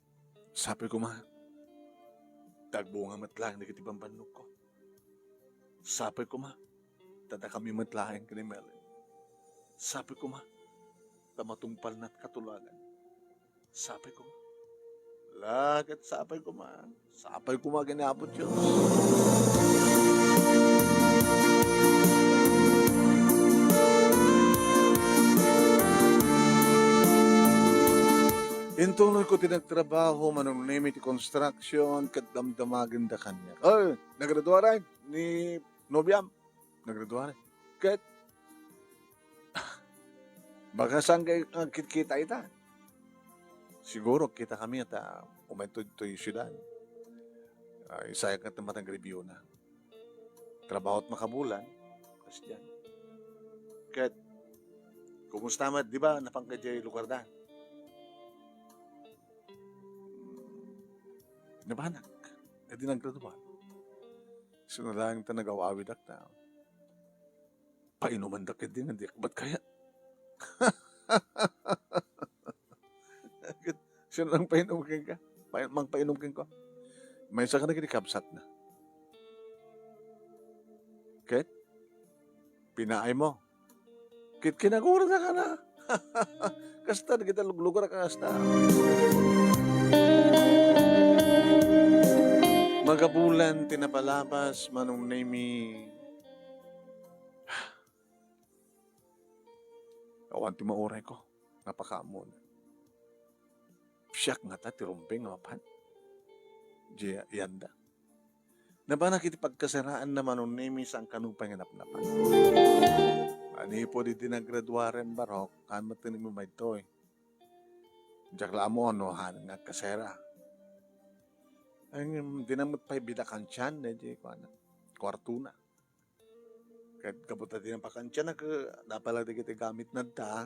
sapay koma, ta agbunga met laeng dagiti bambannogko. Sapay koma, ta dakami met laeng ken ni Mel. Sapay koma, ta matungpalna ti katulagan. Sapay koma. Ala ket sapay koma. Sapay koma ken ni Apo Dios. Intuloyko ti nagtrabaho, Manong Nemi, ti construction, ket damdamagenda kaniak. Oy, nagraduaray ni nobiam. Nagraduaray. Ket, baka saan kay agkitkita ita? Siguro, kita kami ta umayto ditoy siudad. Ah, isaya ket matagreview na. Trabaho ti makabulan. Kasdiay. Ket, kumusta met? Di ba, napanka diay lugarda? Nabanak. Ket di naggraduar. Isu na laeng ta nagaw-awidak ta painumandak ket di nga diak met kayat. Sino nang painom kenka? Pa-, mangpainom kenka? Maysa ka na ket kabsatna. Ket pinaay mo. Ket kinagurda ka na. Kasta, dagita luglugar a kasta. Makabulan ti napalabas, Manong Nemi. Awan ti maurayko. Napakaammoan. Siak ngata ti rumbeng nga mapan. Diay yanda. Nabanak iti pagkasaraanna, Manong Nemi, saan kano pay nga napnapan. Manipud idi nagraduaren, Barok, haan met ti ni mo maytoy. Diak la ammo no han nga agkasera. Ay, ngem, dina met pay bidakantian, eh, di kuana, kuartona. Ket gapu ta dina pakantian, nag-, dapay la dagiti gamitna ta.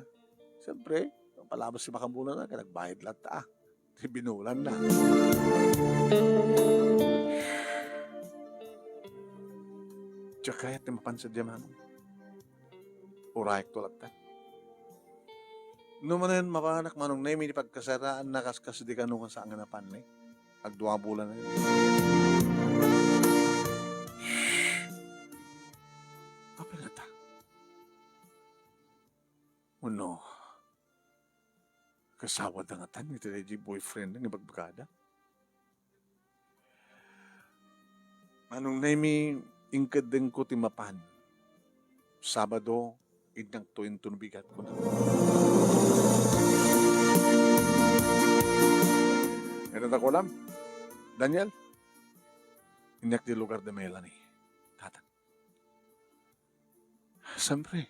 Siyempre, palabas ti makabulan na, ket nagbayad latta. Ti binulan na. Diak kayat ti mapan sadiay, Manong. Urayekto latta. No manen mapanak, Manong Nemy, ti pagkaseraanna, kas, kas di kano nga saan nga napan, eh. Agdua bulan na. Apay ngata? Wenno, kasawada ngatan iti daydi boyfriend nga ibagbagada? Manong Nemy, inkeddengko ti mapan. Sabado, innakto inton bigat, kuna. Ngem adda kulam, Daniel, innak di lugar da Melanie. Tatang. Siyempre,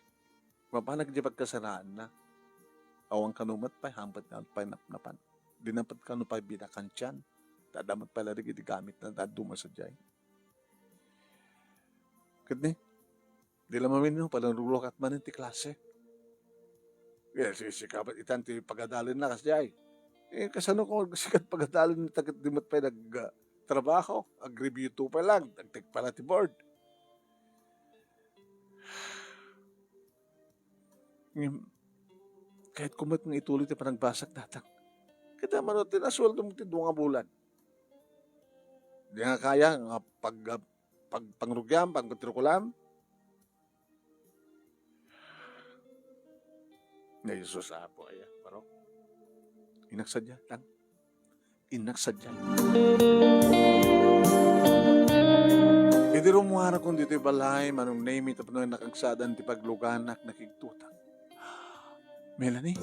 mapanak di pagkaseraanna. Awan kano met pay, hampet nga pay napnapan. Dina met kano pay bidakantian. Ta adda met pay la dagiti gamitna, ta duma sadiay. Ket ni, di la maminno, palanrulukat manen ti klase. Eh, si, sika met itan ti pagadalenna kasdiay. Eh, kasano ko sika ti pagadalen ta ket di met pay nag, ah, trabaho, ag-review two pay lang, nagtek pay la ti board. Ngem, kayatko met nga ituloy ti panagbasak, Tatang. Ket ammom ti nasueldom ti dua nga bulan. Di nga kaya nga pag-, pag-, pangrugiam, pagpatirkulam. Ni Jesus, Apo, aya, barok. Innak sadiay, Tang. Innak sadiay. Idi rummuarakon ditoy balay, Manong Nemy, tapno nakagsadan ti pagluganak, nakigtotak. Melanie?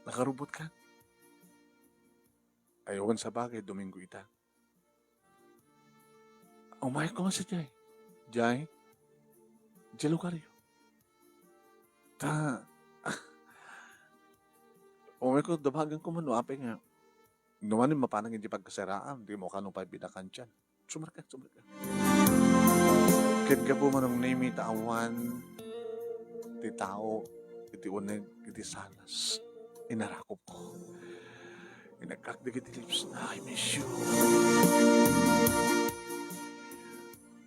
Nakarubotka? Ay, wen, sabagay, Domingo ita. Umayko nga sadiay. Diay? Diay lugaryo. Ta, umayko, dabaganko man no apay nga, no manen mapanak iti pagkaseraam, dimo kano pay bidakantian. Sumarka, sumarka. Ket gapu, Manong Nemy, ta awan ti tao iti uneg iti sanas, inarakupko. Inagkak dagiti lips na, "I miss you.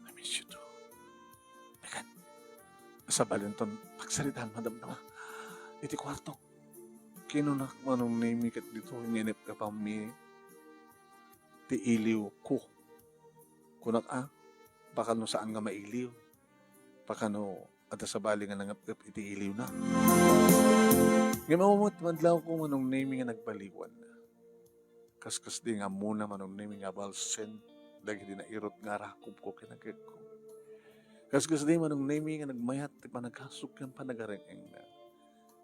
I miss you too." Megan, sabalinton pagsaritaan, madam, no? Iti kuarto. Kinunak, Manong Nemy, ket ditoy nga inep-epammi ti iliwko. Kunak, a, baka no saan nga mailiw. Baka no adda sabali nga nangep-ep iti iliwna. Ngem awan met madlawko, Manong Nemy, nga nagbaliwan. Kaskasdi nga ammona, Manong Nemy, nga abalsen dagiti nairut nga arakupko ken agekko. Kaskasdi, Manong Nemy, nga nagmayat ti panagasok ken panagareng-engna.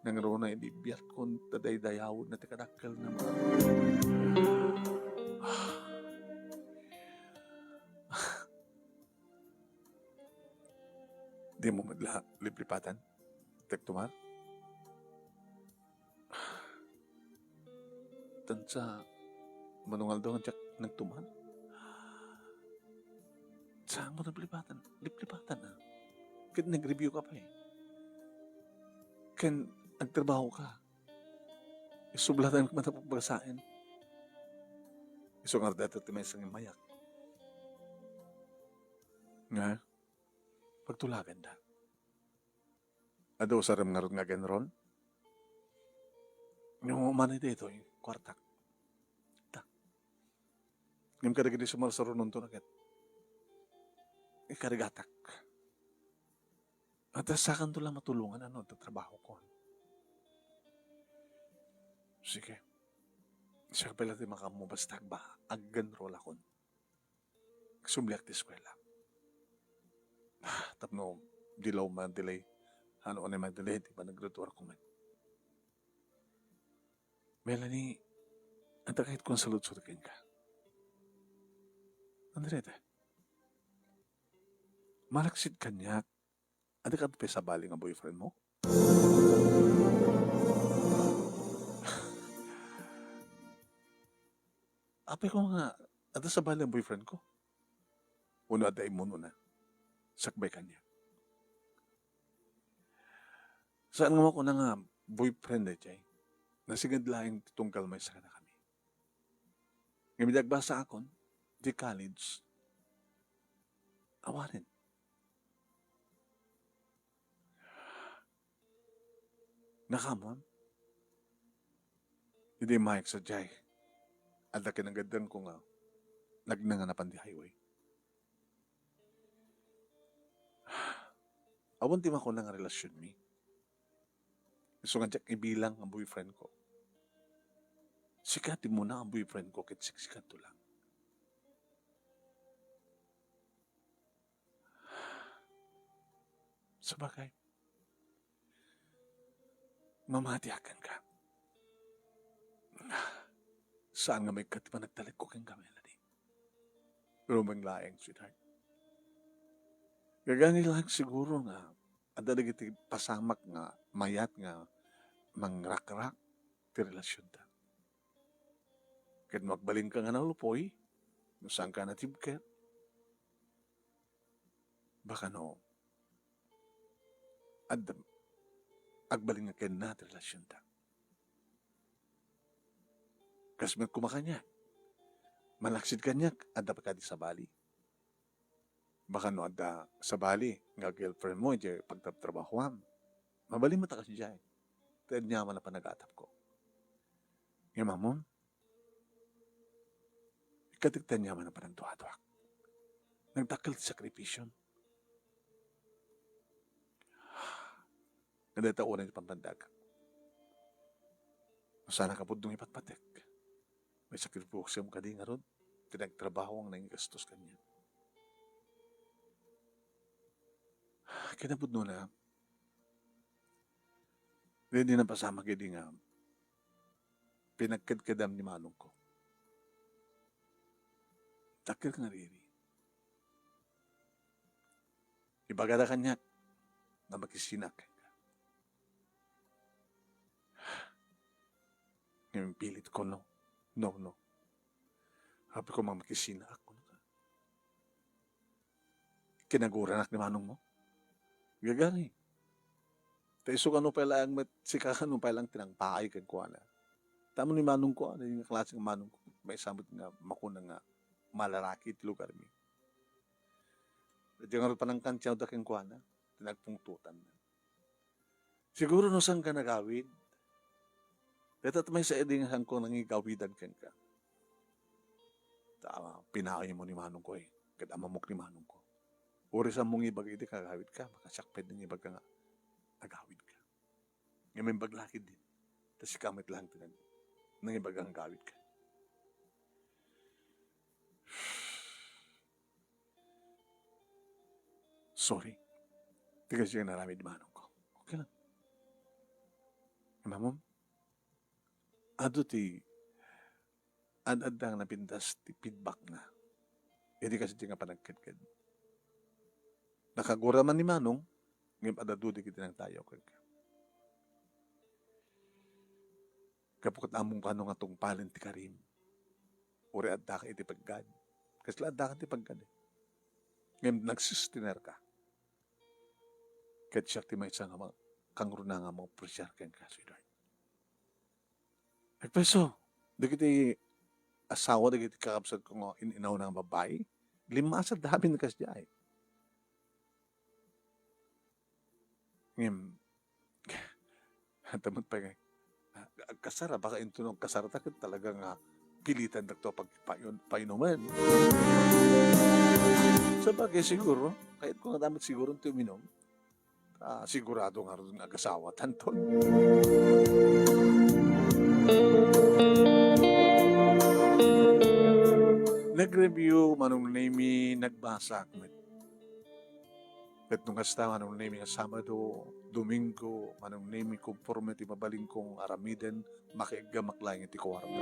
Nangruna idi biatkon ta daydayawenna ti kadakkelna, Manong Nemy. Dimo met la liplipatan ti agtumar? Tansa, manungaldo nga diak nagtumar. Saanko naglipatan, liplipatan, a? Ket nag-review ka pay. Ken agtrabaho ka. Isublatan ka man ta pagbasaen. Isu nga dayta ti maysa nga mayak. Nga, pagtulaganda. Adda usarem ngarud nga agenron? Nga umani daytoy, kuartak. Ta. Ngem kadagidi sumarsarunon to na ket ikarigatak. At sakanto la matulongan, ano, ta trabahokon. Sige. Siak pay la ti makaammo basta agba-, agenrolakon. Subliak ti eskuela. Ah, tapno di la umaddelay, ano, ano, umaddelay ti panaggraduarko met. Melanie, adda kayatko nga saludsod kenka. Andrete, malaksid kaniak, adda kadi pay sabali nga boyfriend mo? Apay ko nga, adda sabali a boyfriend ko? Wenno adda immunona sakbay kaniak? Saan nga makuna nga boyfriend daydiay. Nasinged laeng ti tunggal maysa kadakami. Ngem idi agbasaakon, di college, awanen. Nakaammoan? Idi immayak sadiay, adda kinagaddengko nga nagnangan a pan di highway. Awan ti makuna nga relasionmi. Isu nga diak ibilang nga boyfriend ko. Sika ti muna nga boyfriend ko ket siksikato lang. Sabagay, mamatiak kenka. Saan nga maikkat ti panagtalekko kenka, Melanie? Rumeng laeng, sweetheart. Gagangay laeng siguro nga adda dagiti pasamak nga mayat nga mangrakrak ti relasionta. Ket no agbalinka nga nalupoy, no saanka natibker, baka no adda agbalin nga kenna ti relasionta. Kas met koma kaniak, malaksid kaniak, adda pay kadi sabali. Baka no adda sabali nga girlfriend mo idiay pagtrabtrabahoam, mabalin met a kasdiay. Ta aniaman a panagatapko. Ngem ammom, ikkatek ti aniaman a panagduaduak. Nagdakkel ti sakripisio. Nga dayta unay ti pampandagak. No saanka pudno nga ipatpatek, maisakripisio kadi ngarud ti nagtrabaho nga nangigastos kaniak. Kinapudnona, di, di napasamak idi nga pinagkedkedam ni manongko. Dakkel nga riri. Ibagada kaniak nga makisinaak kenka. Ngem impilitko, no. No, no. Apay koma makisinaak, kunana. Kinaguranak ni manongmo? Gagangay. Ta isu kano pay laeng met, sika kano pay laeng ti nangpaay kenkuana. Tama ni manongko, ania nga klase nga manongko? Maysa met nga makuna nga malaraki ti lugarmi. Diay ngarud panangkantiawda kenkuana, ti nagpungtotanna. Siguro no saanka nagawid, dayta maysa idi nga saanko nangigawidan kenka. Ta, ah, pinaaymo ni manongko, eh, ket ammok ni manongko. Uray saanmo nga ibaga idi nga agawidka, makasiak pay nga ibaga nga agawidka. Ngem imbag la ketdin, ta sika met laeng ti nag-, nangibaga nga agawidka. Sorry. Ti kasdiay nga inaramid ni manongko. Okay lang. Ammom, adu ti ad-adda nga napintas ti feedbackna idi kasdiay nga panagkedked. Nakagura man ni manong, ngem ad-adu dagiti nagdayaw kenka. Gapu ket ammom kano nga tungpalen ti karim. Uray addaka iti peggad. Kasla addaka ti peggad, eh. Ngem nagsustenerka. Ket siak ti maysa nga ma-, kangruna nga maapresiar kenka, sweetheart. Agpayso, dagiti asawa dagiti kakabsatko nga in-inawna nga babbai, limmasadda amin kasdiay. Ngem, anta met pay nga, agkasar a, baka inton no agkasarta ket talaga nga pilitandak to pagpainuman. Sabagay, siguro, kayatko nga adda met siguro ti uminum. Ah, sigurado ngarud nga agasawatanton. Nag-review, Manong Nemy, nagbasak met. Ket no kasta, Manong Nemy, nga Sabado, Domingo, Manong Nemy, konforme ti mabalinkong aramiden, makiaggamak laeng iti kuarta.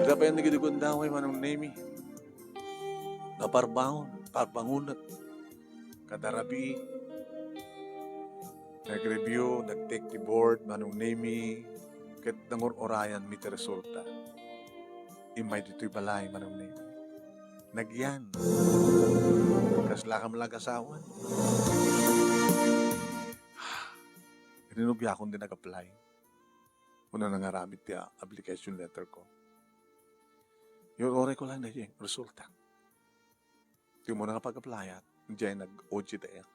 Ita pay dagiti gundaway, Manong Nemy, nga parbangon, parbangonek. Kada rabii, nag-review, nag-take ti board, Manong Nemi, ket nangur-urayanmi ti resulta. Immay ditoy balay, Manong Nemi. Nagyan. Kaslakam la agasawan. Rinubiakon ti nag-apply. Kuna nangaramid ti, ah, application letter ko. Iyur-urayko lang daytoy, resulta. Ti umuna nga pag-applyak, diay nag-O J T ak.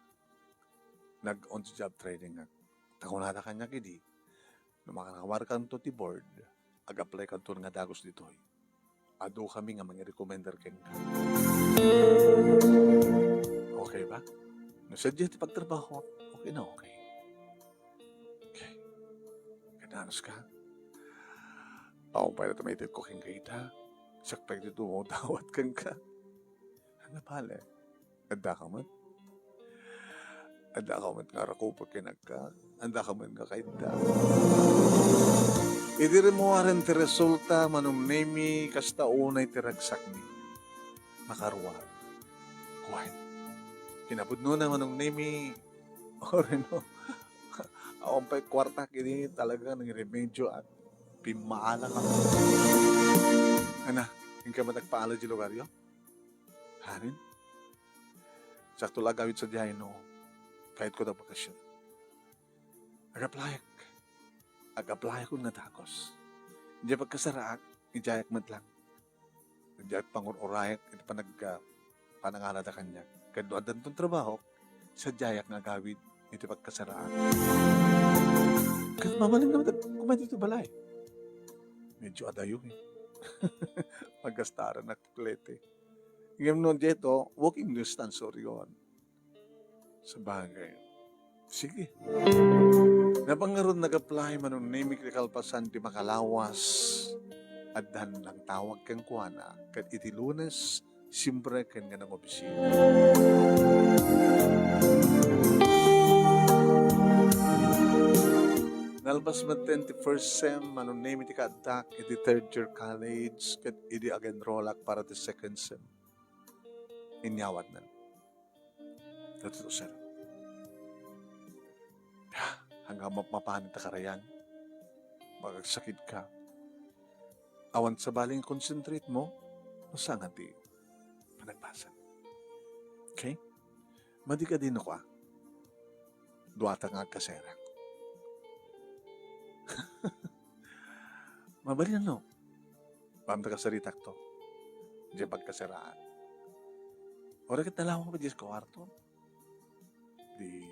Nag-on-the-job training ak. Ta kunada kaniak idi, no makawarkanto ti board, ag-applykanto nga dagus ditoy. Adu kami nga mangirecommender kenka. Okay ba? No sadiay ti pagtrabaho, okay na okay. Okay. Kananos ka? Pao pay ta maitedko kenka ita. Siak pay ti dumawat kenka. Ano pala? Adda ka met? Adda ka met nga rakupot kenka? Adda ka met nga kayda? Idi rimmuaren ti resulta, Manong Nemi, kasta unay ti ragsakmi. Makaruar. Wen. Kinapudnona, Manong Nemi, oreno. Awan pay kuarta, idi talaga nangiremedioak. Pimmaala ka. Ana, inka met agpaala di lugaryo? Harin? Sakto la agawid sadiay no kayatko ti bakasyon. Ag-applyak. Ag-applyak nga dagus. Diay pagkasaraak, idiayak met lang. Diay pangur-urayak iti panag-, ah, panangalada kaniak. Ket no addanton trabaho, sadiayak nga agawid iti pagkasaraak. Ket mabalin nga matag-, kumain dito balay. Medyo adayo eh. Paggastaran ak plete. Ngem no dito, walking distance, sorry, yun. Sabagay. Sige. Napangarod nag-apply, Manong Nemi, ket kalpasan ti makalawas, addan nangtawag kenkuana, ket iti Lunes, siempre ken nga nangobisita. Nalpas met ti first sem, Manong Nemi, ti kaaddak iti third year college, ket idi ag-enrollak para ti second sem. Inyawatnan. Datoy, sir. Hanggang mapmapanen ta karayan. Magagsakit ka. Awan sabali nga concentrate mo, no saan nga ti panagbasa. Okay? Madi ka din ako, ah. Duata nga agkaserang. Mabalin, no? Pamta kasaritak to. Diay pagkasaraan. Ora ket nalawang pa diay kuarto. Di,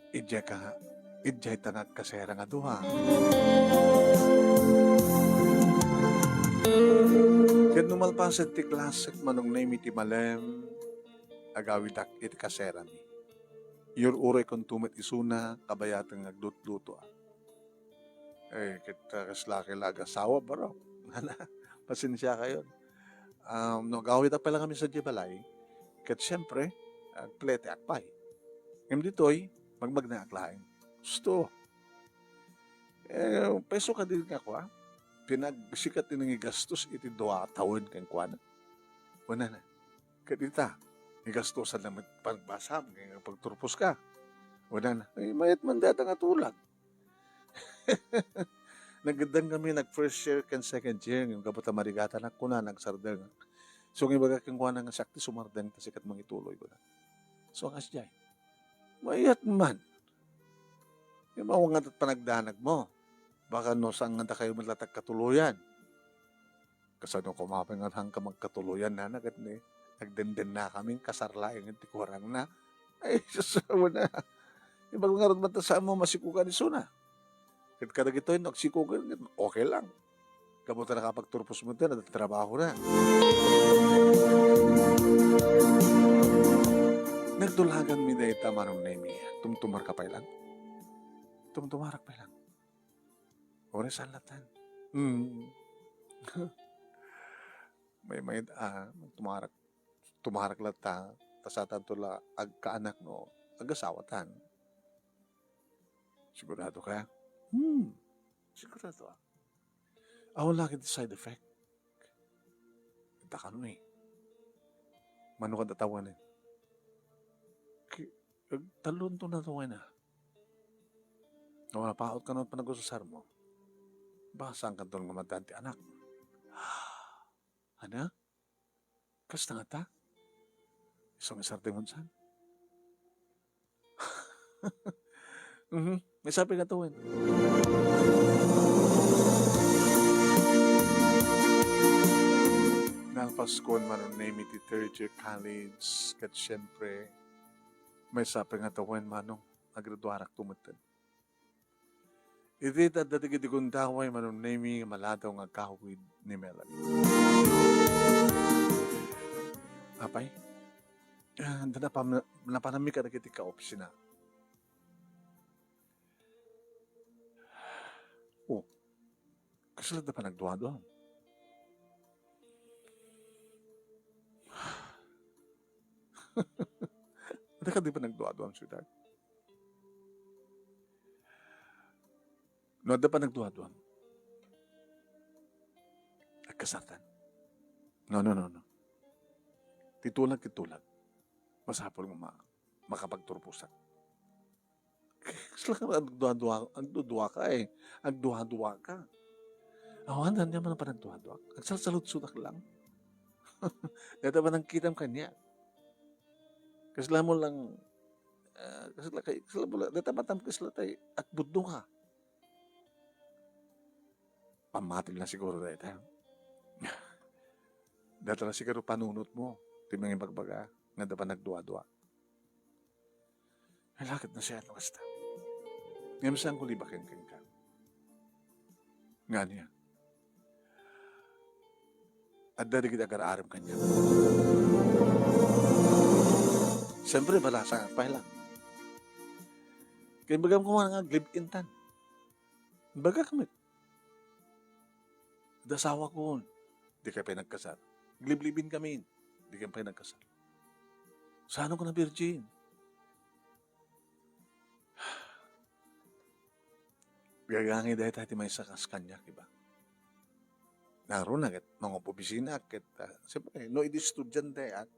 idiay ka, idiay ta nga agkaserang a dua. Ket no malpasen ti klasek, Manong Nemi, ti malem, agawidak iti kaserami. Iyur-uraykonto met isuna, kabayaten nga agluto-luto, ah. Eh, ket, ah, kasla kay la agasawa, baro. Ngana, pasensia kayon. Um, no, agawid pay lang kami sadiay balay. Ket siempre, agplete ak pay. Ngem ditoy, magmagna ak laeng. Gusto. Eh, peso ka din nga kua. Pinagsika ti nangigastos iti dua a tawen kenkuana. Wen na. Ket ita, igastosan na met panagbasam, ken pagturpos ka. Wen na. Ay, mayat man dayta nga tulag. Naggaddeng kami, nag-first year ken second year, ngem gapu ta marigatan ak, kuna, nagsardeng. So, ibaga kenkuana nga siak ti sumardeng, ta sika ti mangituloy, kuna. So, kasdiay. Mayat man. Ngem awan nga panagdanag mo. Baka no saan nga dakayo met la ti agkatuloyan. Kasano koma pay nga saan ka magkatuloyan, nana, ket ni, nagdendennakami, kasar laeng ti kurangna. Ay, sus, awan na. Ibaga ngarud man ta saan mo masikogan isuna. Ket kadagitoy, no agsikogen, ket okay lang. Gapu ta nakapagturpos met, adda trabahona. Nagtulaganmi dayta, Manong Nemi. Tumtumar ka pay lang. Tumtumarak pay lang. Uray saan latan. Hmm. May, may, ah, tumarak, tumarak latta, ta satanto la agkaanak no agasawatan. Sigurado ka? Hmm. Sigurado, ah. Awan la ket side effect. Ita kano eh. Mano ka datawanen? Pagtalonto na to ngayon, ah. Nga mapaot ka naman panagususar mo. Baka saan ka doon nga madan ti anak? Ana? Kasta nga ta? Isang isar ti ngunsan? Mhm. May sapi nga tuwin. Nang Paskon, Manong Nemi, ti third year college, ket siyempre, may sapi nga tuwin, Manong, agraduarak tumeten. Iti adda dagiti gundaway, Manong Nemi, nga maladaw nga agawid ni Melanie. Apay? Ah, da napam-, napanammi kadagiti kaopsina. Oh, kasla da panagduadua. Adda kadi panagduadua, sweetheart? No adda panagduadua, agkasartan. No, no, no, no. Ti tulag, ti tulag. Masapul nga ma-, makapagturposak. Kasla ka agduadua, agdudua ka eh. Agduadua ka. Awan, ania man ang panagduadua. Agsalsaludsudak lang. Data ba nang kitam kanya? Kasla mo lang, ah, kasla kay, kasla mo lang, data matam kasla tay, at budno ka. Pammatil na siguro dayta. Data na siguro panunot mo, ti mangibagbaga, nga da panagduadua. Ay, lakit na siya, no, kasta. Ngem saan ko libaken kenka? Nga niya? Adda dagiti agar-arem kaniak. Siyempre, balasa pay lang. Kay bagam ko nga live-in tan. Bagak met. Dasawa ko, di kay pay nagkasar. Live-in kami, di kay pay nagkasar. Saan ko na virgin? Gagangi dayta ti maysa kas kaniak, iba. Naruna ket mangob-obisina ket, ah, siyempre, no idi estudiante ak,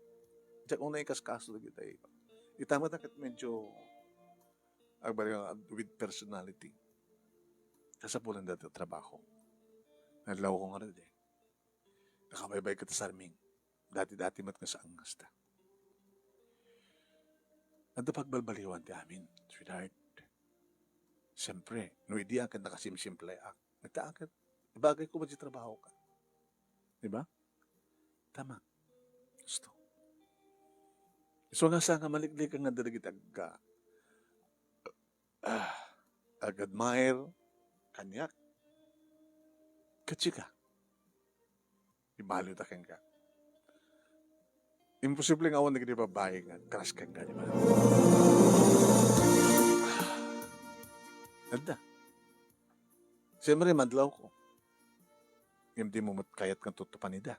diak unay ikaskaso dagita iba. Ita met ket medyo agbaliw with personality. Kasapulan dayta trabaho. Nadlaw ko nga rede. Nakabaybay ket Sarming. Dati-dati met nga saan nga kasta. Adda pagbalbaliwan ti amin, sweetheart. Siyempre, no idi aket nakasimsimple ak, ita aket, ibagay ko ba di trabaho ka? Di ba? Tama. Gusto. So nga sa nga maliklik nga dagiti agga, ah, ag-admire kaniak. Ket sika, ibaliw ta kenka. Imposible nga awan dagiti babae nga crush kenka, di ba? Adda. Siyempre, madlaw ko. Ngem di mo met kayat nga tutupan ida.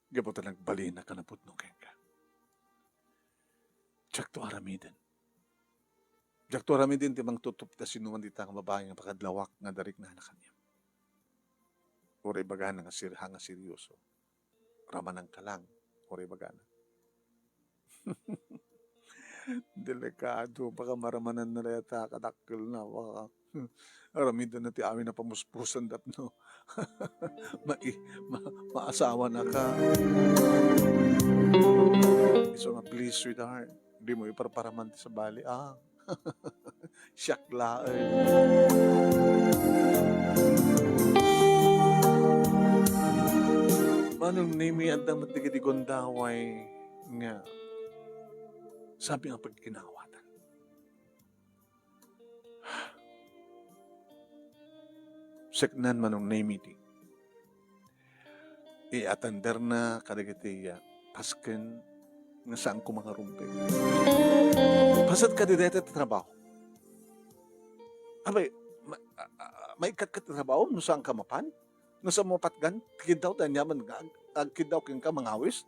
Gapu ta nagbalin a napudno kenka. Diakto aramiden. Diakto aramiden ti mangtutup ta sinuman dita nga babae nga pakadlawak nga dariknana kaniak. Uray ibagana nga sirha nga seryoso. Ramananka lang. Uray ibagana. Delikado, baka maramanan na dayta kadakkel na, baka. Aramiden na ti amin a pamuspusan tapno mai-, ma-, maasawa na ka. Isu nga, please, sweetheart, di mo iparparaman ti sabali, ah. Siak laeng. Manong Nemi, adda met dagiti gundaway nga sabi nga pagkinawatan. Seknan, Manong Nemi, ti i-attenderna kadagiti, ah, pasken nga saan ko mangarumbeng. Paset kadi dayta ti trabaho. Abay, ma-, a-, a-, maikkat ka ti trabaho no saan ka mapan? No saan mo patgan? Kiddaw ti aniaman nga ag-, agkiddaw kenka mangawis?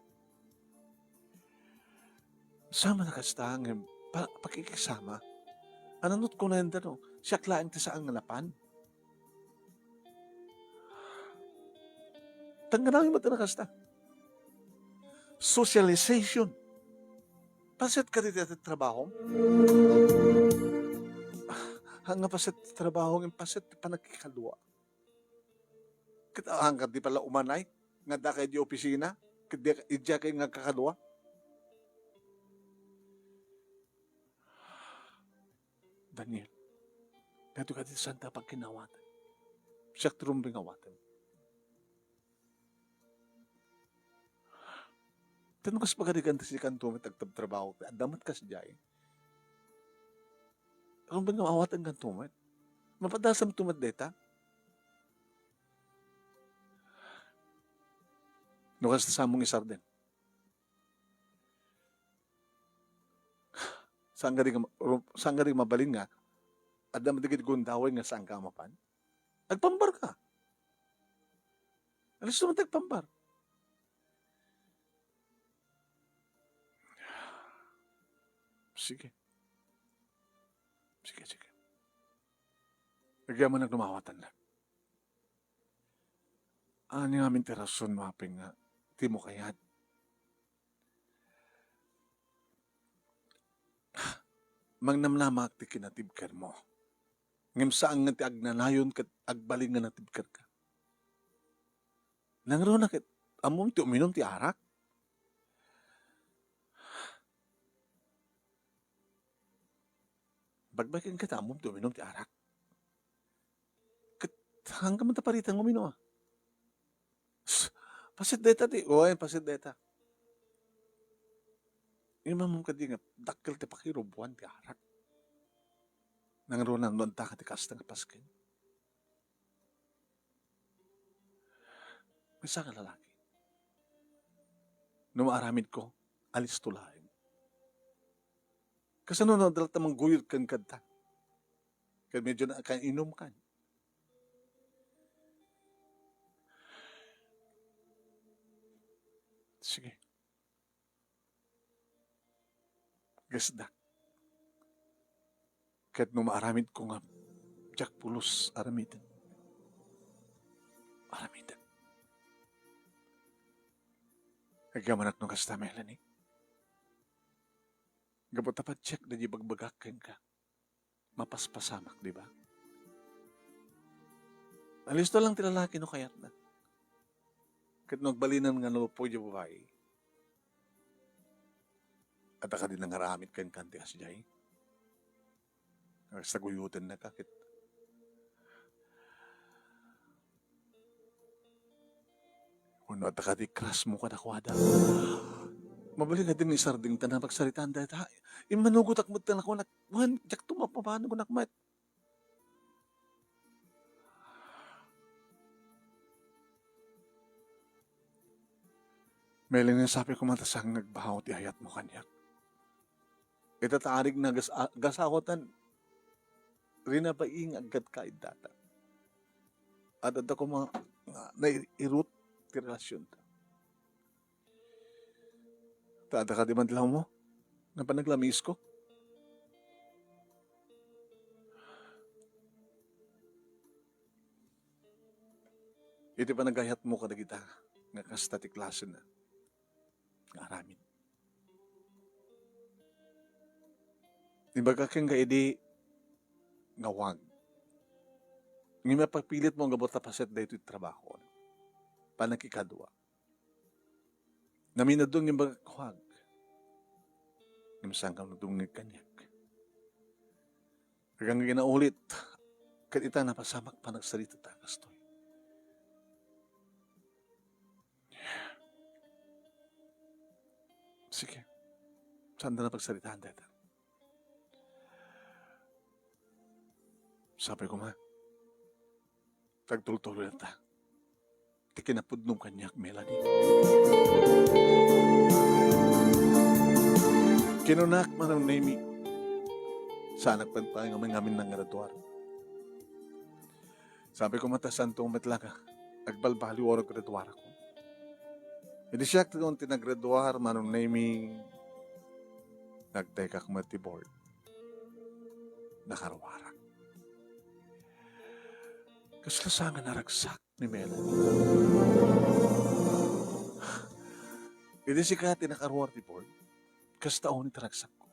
Sama na kasta ngem pa-, pakikisama. Ananot ko na yun, no? Siak laeng ti saan nga napan. Tangganami met na kasta. Socialization. Paset kadi ti trabahom? Ah, nga paset ti trabaho, ngem paset ti panagkikadua. Ket, ah, kadi pala umanay, nga adda kay di opisina, ket di, idiay kay nga kakadua. Daniel, daytoy kadi ti saan ti pagkinawatan. Siak ti rumbeng awatem. Ket no kas pagarigan ti sikanto met agtabtrabaho, adda met kasdiay. Rumbeng awatenkanto met. Mapadasam to met dayta. No kas ti samong isardeng. Saan kadi nga, saan kadi mabalin nga, adda met dagiti gundaway nga saanka a mapan? Agpambar ka. Alisto man ta agpambar. Sige. Sige, sige. Agyamanak no maawatannak. Ania ngamin ti rason, Maping, nga dimo kayat? Mangnamnamaak ti kinatibkermo. Ngem saan nga ti agnanayon ket agbalin nga natibkerka. Nangruna ket ammom ti uminum ti arak? Bagbagin ket ammom ti uminum ti arak. Ket saan ka man ta paritan nga uminum, a? Paset dayta ti, oy, paset dayta. Immamom kadi nga dakkel ti pakirubuan ti arak. Nangruna no adda ka ti kasta nga pasken. Maysa nga lalaki. No maaramidko, alisto laeng. Kasano no adda latta mangguyod ken kadta? Ket medyo nakainom kan. Sige. Gasdak. Ket no maaramidko nga diak pulos aramiden, aramiden. Agyamanak no kasta, Melanie. Gapu ta patiek dagiti ibagbagak kenka. Mapaspasamak, di ba? Alisto lang ti lalaki no kayatna. Ket no agbalinan nga nalupoy ti babai, adda kadi nangaramid kenka ti kasdiay? Nga saguyotenna ka ket Wenno, adda kadi crush mo kadakuada? Mabalin nga din ni Sarding ta napagsaritaan dayta. Immanugotak met ta nakunak, wen, diak to mapapano kunak met. Melanie, sapay koma ta saan nga agbaw ti ayatmo kaniak. Ita ta arig na gas-, a-, gasawatan, rinabai nga aggadka iti data. Adda koma nga nairut ti relasionta. Ta adda kadi man ti lawmo? Nga panaglamisko? Iti panagayatmo kadagita nga kasta ti klasena nga aramid. Imbagak kenka idi nga wag. Ngem mapagpilitmo nga buta paset daytoy trabaho. Panagkikadua. Naminadto nga imbagak wag. Ngem saan ka dumngeg kaniak. Agang ginaulit, ket ita napasamak panagsarita ta kastoy. Sige. Saan ta napagsaritaan dayta? Sapay koma, tagtultuloy ta. Ti kinapudnom kaniak, Melanie. Kinunak, Manong Nemi, saanak pay nga ngamin nanggraduar. Sapay koma ta saanto met la nga agbalbaliw a graduarakon. Idi siak ti naggraduar, Manong Nemi, nagtekak met ti board. Nakaruarak. Kasla saan nga naragsak ni Melanie. Idi sika ti nakaruar ti board, kasta unay ti ragsakko.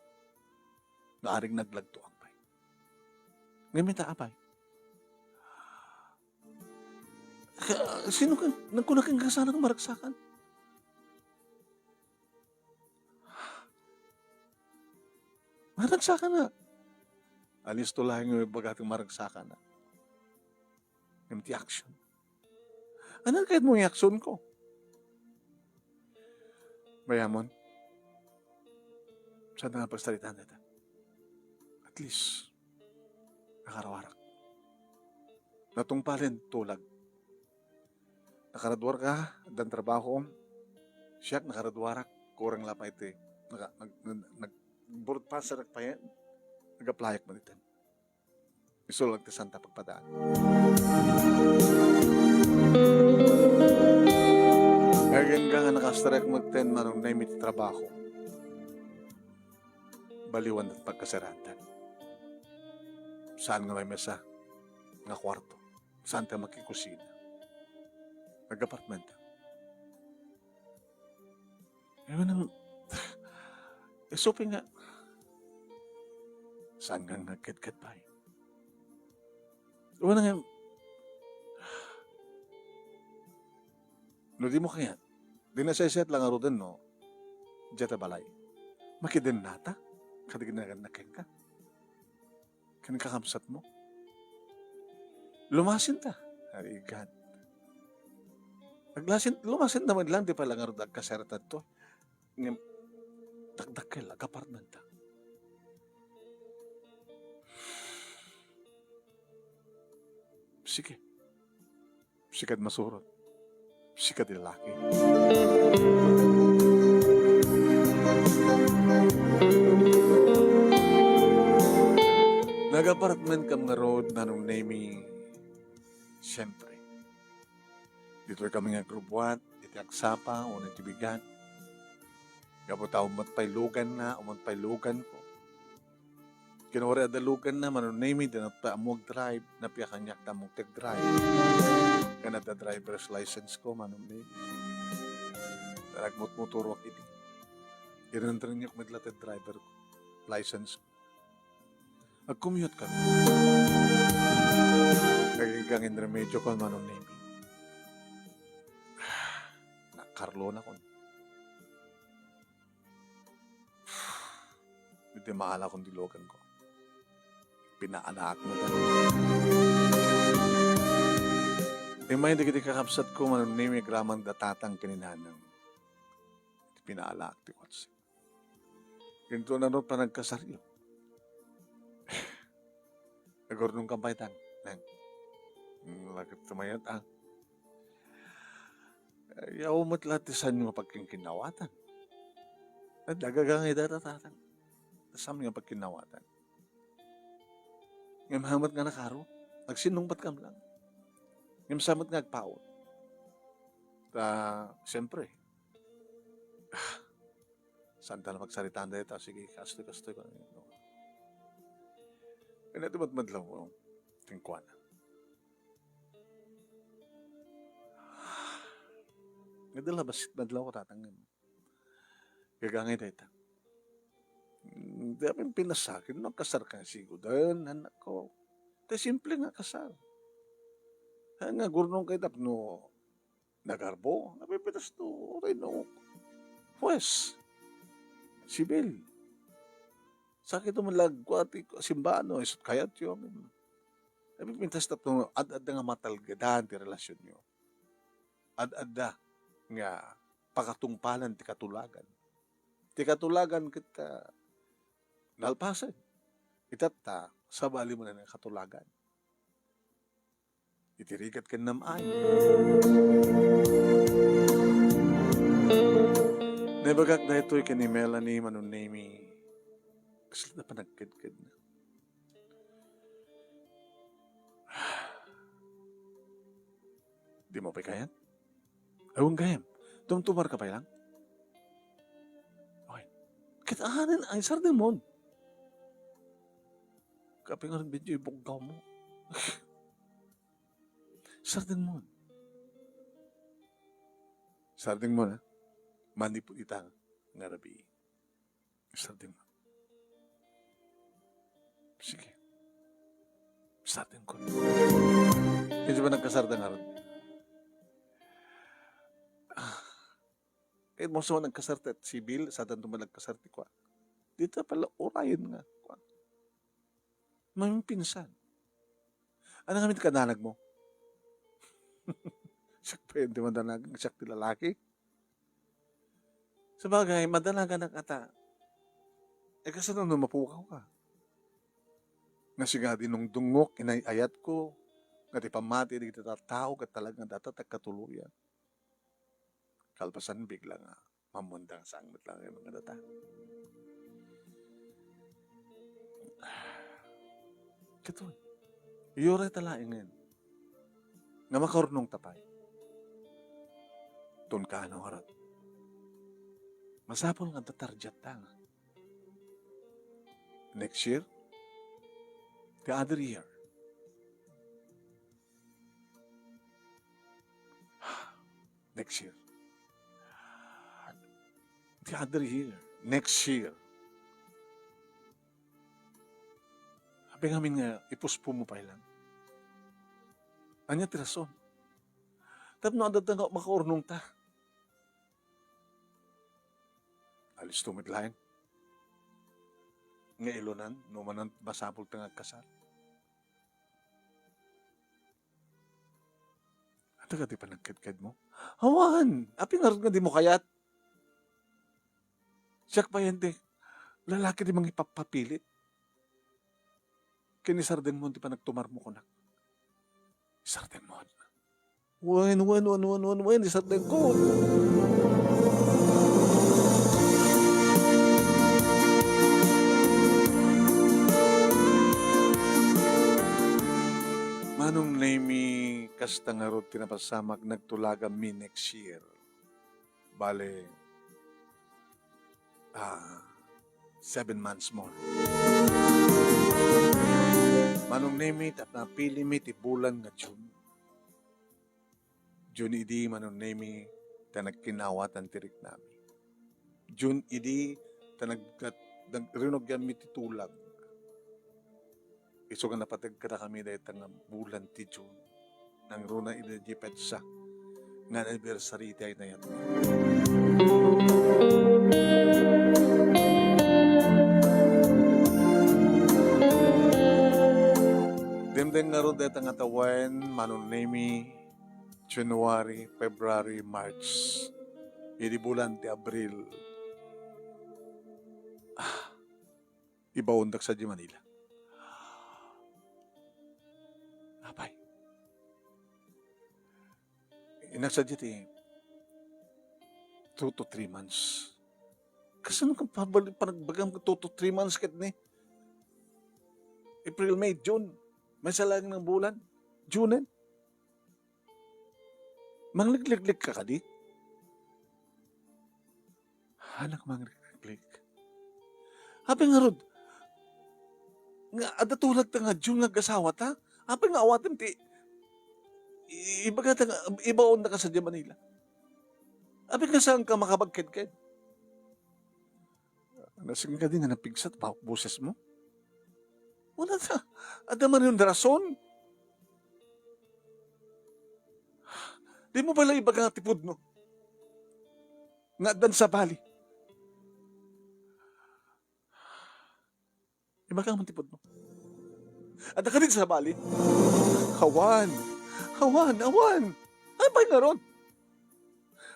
Nga aring naglagtoak pay. Ngem ita, apay? Ka-, sino ka, nagkuna kenka sana nga maragsakan? Maragsakan na. Alisto laeng nga ibaga ti maragsakan na. Ngem ti action. Ania kayatmo nga i-action ko? Bayamon, saan nga pagsaritaan dayta? At least, nakaruarak. Natungpalen, tulag. Nakaraduar ka, addan trabaho. Siak, nakaraduarak, kurang la pay ti, naka-, nag-, nag-, nag-, board passer pay, nag-applyak man iten. Isu lang ti santa pagpadaan. Agingga nga nakastrek met iten Manong Nemi ti trabaho. Baliwan ti pagkasaraantan. Saan nga maymesa nga kuarto? Saan ti makikusina? Nag-apartment. Ewan ang, eh, isu pay nga, saan nga nagketket pay? Wala nga, no, dimo kayat, di nasaysayat lang ngaruden, no? Diay ta balay. Makidennata? Kadi ginaganna kenka? Ken kakabsatmo. Lumasinta. Ay, God. Naglasin, lumasinta man lang, di pay la ngarud agkasarita to. Ngem, dakdakkel, ag-apartmenta. Sige. Sika ti masurot. Sika ti lalaki. Nag-apartment kam ngarud, Manong Nemi. Siyempre. Ditoy kami nga agrubuat, iti agsapa, wenno iti bigat. Gapu ta ummet pay luganna, ummet pay luganko. Ken uray adda luganna, Manong Nemi, di met pay ammo agdrive, napay kaniak ta ammok ti agdrive. Ken adda driver's license ko, Manong Nemi. Ta nagmotmotorok idi. Inrengrengngeok met la ti driver ko, license ko. Agcommute kami. Agingga nga inremediokan, Manong Nemi. Nakarlonakon. Iti maalakon ti luganko. Pinaalaak met. Immay dagiti kakabsatko, Manong Nemi, agraman da tatang ken ni nanang. Pinaalaak ti kotse. Kinto nano panagkasaryo. Agurnong kam pay, Tang. Nang, mm, laket tumayot, ah. Ayaw met la ti saanyo nga pagkinkinnawatan. At nagagangay data, Tatang. Saan nga pagkinnawatan? Ngem saan met nga nakaro? Agsinnungbat kam lang. Ngem saan met nga agpaut? Ta, siyempre, saan ta la magsaritaan dayta? Sige, kastoy, kastoy, no? Kanya ti madmadlaw ko, kenkuana. Nga dala, basit madlaw ko, Tatang. Gagangay dayta. Mm, di amin pinasakit, no, kasar ka siguden, anak ko. Ti simple nga kasar. Ay, nga gurnong kay tapno nagarbo, napipitas to, rinok. Huwes. Sibil. Sakit mo lagwa ti simbano, isut kayat yo. Napipitas tapno ad-adda nga matalgedan ti relasyon yo. Ad-adda nga pakatungpalan ti katulagan. Ti katulagan ket, ah, nalpasen. Itatta, sabali met nga katulagan. Iti rigat ken nam-ay. Naibagak daytoy ken ni Melanie, Manong Nemi. Kasla panagkedkedna. Dimo pay kayat? Awan gayam. Tumtumar ka pay lang? Okay. Ket ahanen ay sardengmon. Kape nga video ibuggaw mo. Sardengmon. Sardengmon, ha? manipud ita nga rabii. Isardengmo. Sige. Isardengko. Isu ba nagkasarta ngarud? Ah. Kay mo sa nagkasarta, sibil, sadanto man nagkasarta, kua. Dita pala, urayen nga, kua. Maminsan. Ano nga mit kadanag mo? Siak pay ti madanag, siak ti lalaki. Sabagay, madanaganak ata. E, kasano no mapukaw ka? Nga siga dinungdungok, inay-ayatko, nga ti pammati dagiti tattao, ket talaga nga data ti agkatuloyan. Kalpasan, bigla nga mammuandang saan met lang nga data. Katon, iyuray ta laengen nga makaurnongta pay. Ton kaano ngarud, masapul nga adda targettayo nga next year, the other year. Next year. The other year. Next year. Apay ngamin nga i-postpone mo pay lang? Ania ti rason? Tapno adda nga makaurnongta. Alisto met laeng nga ilunan no manan masapulta nga agkasar. Adda kadi panagkedkedmo? Awan! Apay ngarud nga dimo kayat? Siak pay ti lalaki ti mangipapapilit. Ken isardengmo ti panagtumarmo kunak. Isardengmo. Wen, wen, wen, wen, wen, wen, isardengko. Manong Nemy, kasta ngarud ti napasamak, nagtulaganmi next year. Bale, ah, seven months more. Manong Nemy, ta napilimi ti bulan nga June. June idi, Manong Nemy, ta nagkin-awatan ti riknami. June idi, ta nag-, nag-, rinugianmi ti tulag. Isu nga napateg kadakami dayta nga bulan ti June. Nangruna idi diay petsa nga anniversary ti ay nayat. Dimdeng ngarud dayta nga tawen, Manong Nemy, January, February, March. Idi bulan ti Abril. Ah, ibaondak sadiay Manila. Apay. Innak sadiay ti two to three months. Kasano ka pabal-, panagbagam two to three months ket ni? April, May, June. Maysa laeng nga bulan. June. Mangligliglig ka kadi? Anak, mangligliglig. Apay ngarud, nga adda tulagta nga June nga agasawata? Apay nga awatem ti i-, ibagata nga, ibaondaka sadiay Manila? Apay nga saanka makabagkedked? Nasing kadi nga napigsat pa bosesmo? Wala ta. Adda man nga rason. Dimo pay la ibaga ti pudno nga addan sabali. Ibagam ti pudno. Adda kadi sabali? Awan. Awan, awan. Apay ngarud?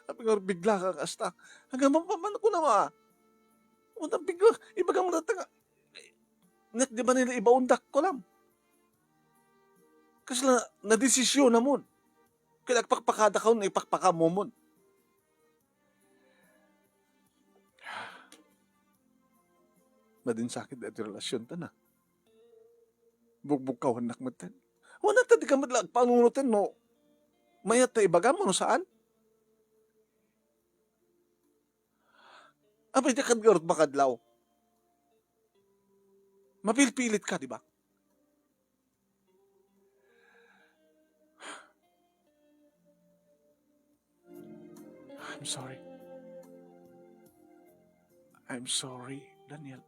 Apay ngarud bigla ka kasta? Hanggang mapaman ko na ma. Wala bigla. Ibagam dayta nga Nek, di ba nila ibaondak ko lang? Kasla, nadesisyonamon. Kaya agpakpakadakaon, ipakpakamomon. Madinsakit daytoy relasyon ta na. Bugbugkawannak metten. Wala ta di ka met la agpanunoten no mayat ta ibagam no saan? Apay, diak ngarud makadlaw. Mapilpilit ka, di ba? I'm sorry. I'm sorry, Daniel.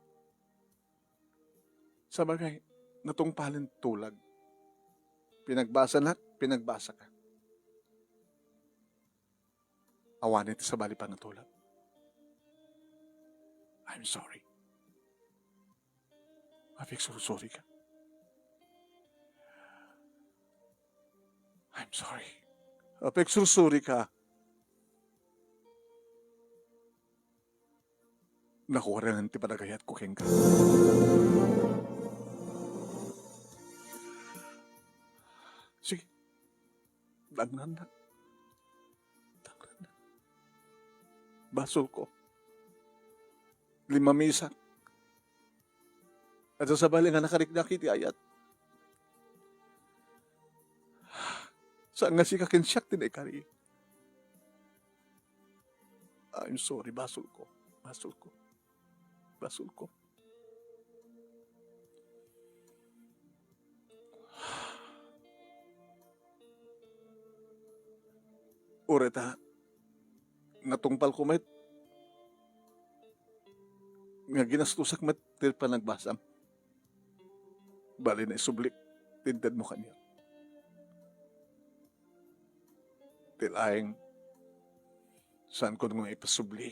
Sabagay, natungpalen tulag. Pinagbasanak, pinagbasaka. Awanen ti sabali pay nga tulag. I'm sorry. Apigsursurika. I'm sorry. Apigsursurika. Nakuarangan ti panagayatko kenka. Sige. Dangrannak. Dangrannak. Basolko. Limamisak. Adda sabali nga nakariknak iti ayat. Saan nga sika ken siak ti naikari. I'm sorry, basolko. Basolko. Basolko. Uray ta, natungpalko met nga ginastusak met ti panagbasam. Bali, naisublik ti intedmo kaniak. Ti laeng, saanko nga ipasubli.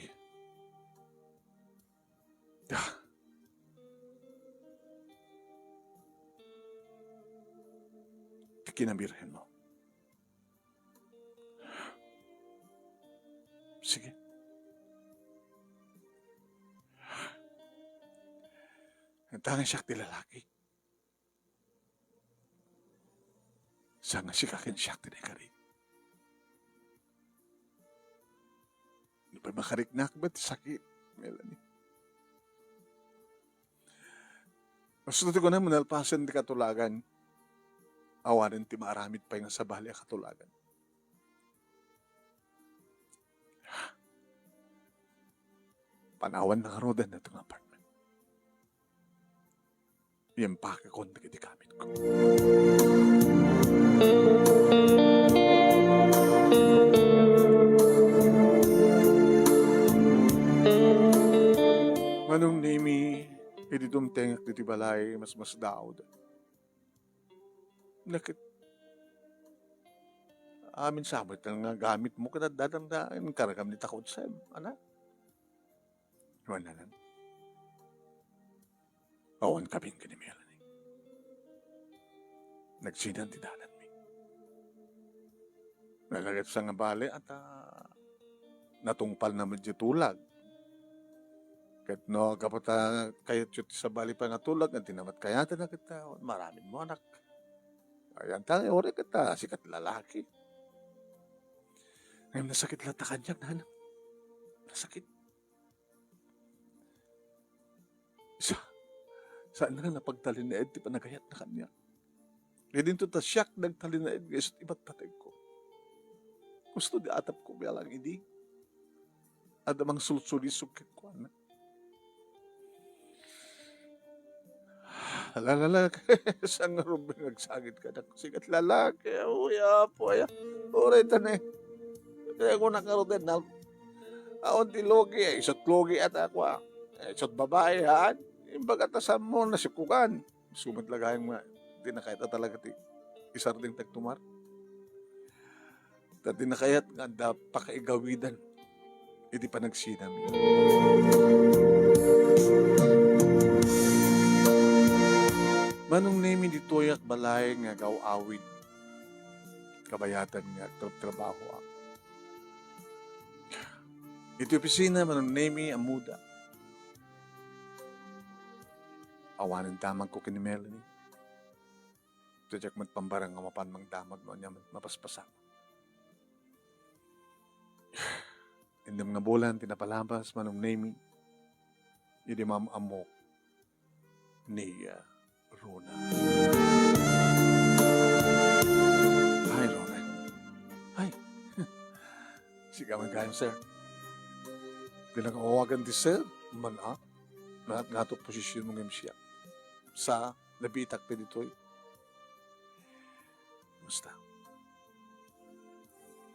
Ah. Ti kinabirhenmo. Sige. Enta nga siak ti lalaki. Saan nga sika ken siak ti naikari. Nupay makariknak met ti sakit, Melanie. Basto ti kunam, nalpasen ti katulagan. Awanen ti maaramid pay nga sabali a katulagan. Panawan na ngaruden daytoy nga apartment. Impakekon dagiti gamitko. Manong Nemi, idi dumtengek ditoy balay, masmasdaawda. Naket, amin sa met nga gamitmo ket adda dayta inkargam ni takudsem, anak. Wen nanen. Awan kabin ken ni Melanie. Nagsinan ti dalanmi. Nalagipsa nga bale, ata natungpalna met diay tulag. Ket no, gapu ta kayatyo ti sabali pay nga tulag, nga di na met kayatna ket, ah, maaramidmo, anak. Ayan ta, uray ket, ah, sika ti lalaki. Ngem nasakit latta kaniak, nanang. Nasakit. Sa-, saan nga napagtalinaed ti panagayatna kaniak. Idinto ta siak nagtalinaed nga isu ti imatpategko. Kasta ti atapko bilang idi. Adda mangsulsulisog kenkuana. Lalala, saan nga rumbeng agsangit ka, anak? Sikat lalaki, uy, apo, aya. Uray ta ne. Kaya ko nakarutin na, awan ti logi, eh, isut logi ata ako, ah. Eh, isut babae, haan? Imbaga ta saan mo nasikugan. Sumat lagayan nga, di na kayat talaga ti isardeng tagtumar. Ta di na kayat nga adda pakaigawidan iti panagsinami. Manong Nemi, ditoyak balay nga agaw-awid. Kabayatan nga agtrabaho ak. Iti opisina, Manong Nemi, ammoda. Awanen damagko ken ni Melanie. Diak met pambarang nga mapan mangdamag no ania met mapaspasak. Innem nga bulan ti napalabas, Manong Nemi, idi maam-ammok ni, ah, Rona. Hi, Rona. Hi. Sika man gayam, sir. Pinakawawagan ti sir, man, ah. Ngat-, ngato posisyon mo ngem siya. Sa, nabitak pa ditoy. Basta.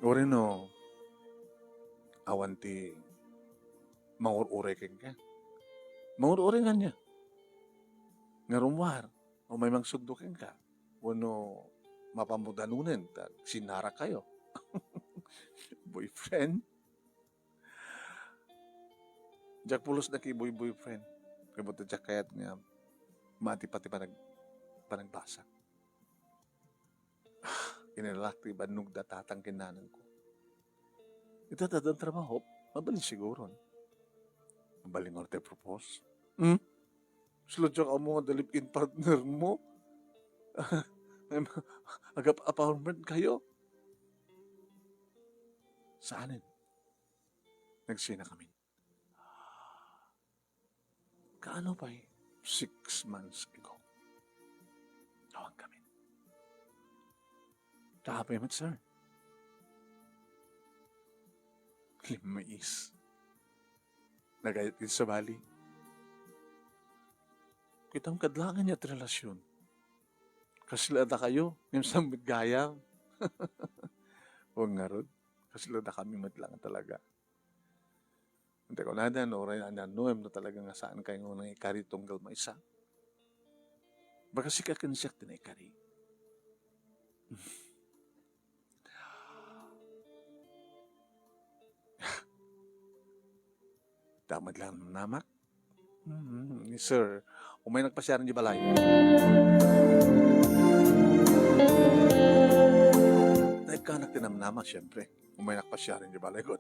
Uray no, awan ti mangur-uray kenka. Maur-uringan niya. Nga rummuar, umay mangsugdo kenka. Wenno mapamudanunen, ta sinarakayo. Boyfriend? Diak pulos na ki boy-boyfriend. Kabut diak kayat nga mati pati panag-, panagbasa. Inalak ti bannogda tatang ken nanangko. Ita, ta adda trabaho, mabalin siguron. Mabalin nga ti propose. Hmm? Sila diak ammo nga live-in partner mo. Agap-apartment kayo? Saanen? Nagsina kami. Kaano pay? Six months ago. Awan kami. Kaapay met, sir? Limmais. Nagayat iti sabali. Kitam, kadlakan niya ti relasyon. Kasla dakayo, ngem saan met gayam. Wen ngarud, kasla dakami met lang talaga. Iti kunada, no, uray naannuem no talaga nga saan kayo nga nangikari tunggal maysa. Baga sika ken siak ti naikari. Damag lang namak. Hmm, ni sir, umay nakpasiar iti balay. Nagkanak ti namnama, siyempre. Umay nakpasiar iti balay ko.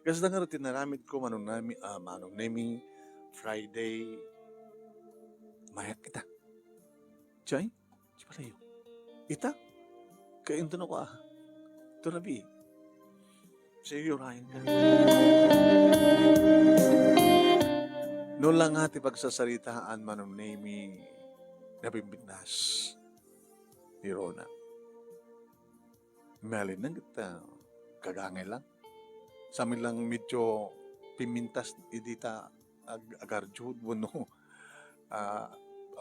Kasta nga ti naramid ko, Manong Nemi, ah, Manong Nemi, Friday, mayat kita. Chay? Di pala yun. Ita? Kainto na ko, ah. Ito na, bi. Sige, urayan ka. No lang nga ti pagsasaritaan, Manong Nemi, nabimbinnas ni Rona. Malin lang ket, ah, kagangay lang. Sa amin lang medyo pimintas idi ta ag-, agarjud wenno, ah,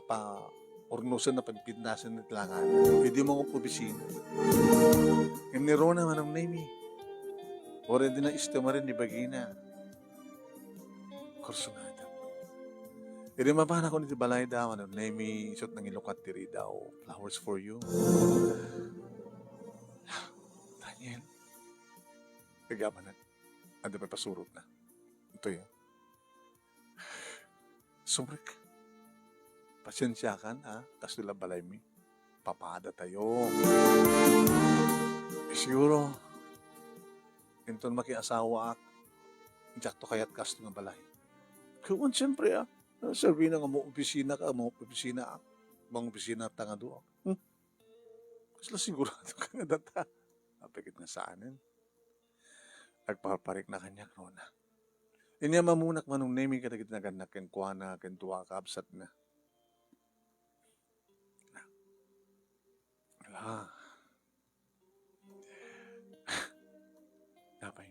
pa-, urnusen a pagpintasen ti langan. Idi mangop-obisina. Ngem ni Rona, Manong Nemi. Already na istemaren ni bagina. Kurso nga ito. Idi mapanak iti balay da, Manong Nemi, isut' nangilukat ti ridaw. Flowers for you. Daniel, kagamanan. Adu pay pasurotna. Ito yun. Sumrek. Pasiensiakan, ha? Kastoy la balaymi. Papada tayo. Eh, siguro, inton makiasawaak, diakto kayat kastoy nga balay. Kawan, siyempre, ah. Sabi na nga, mo opisina ka, mo opisina ak. Bang opisina ta nga duak. Hmm? Kasla sigurado ka nga data. Apikit nga saanen. Agparparik na kaniak, Rona. Inya mamunak Manong Nemi kadagiti nagannak kenkuana, ken dua a kabsatna. Ala. Apay?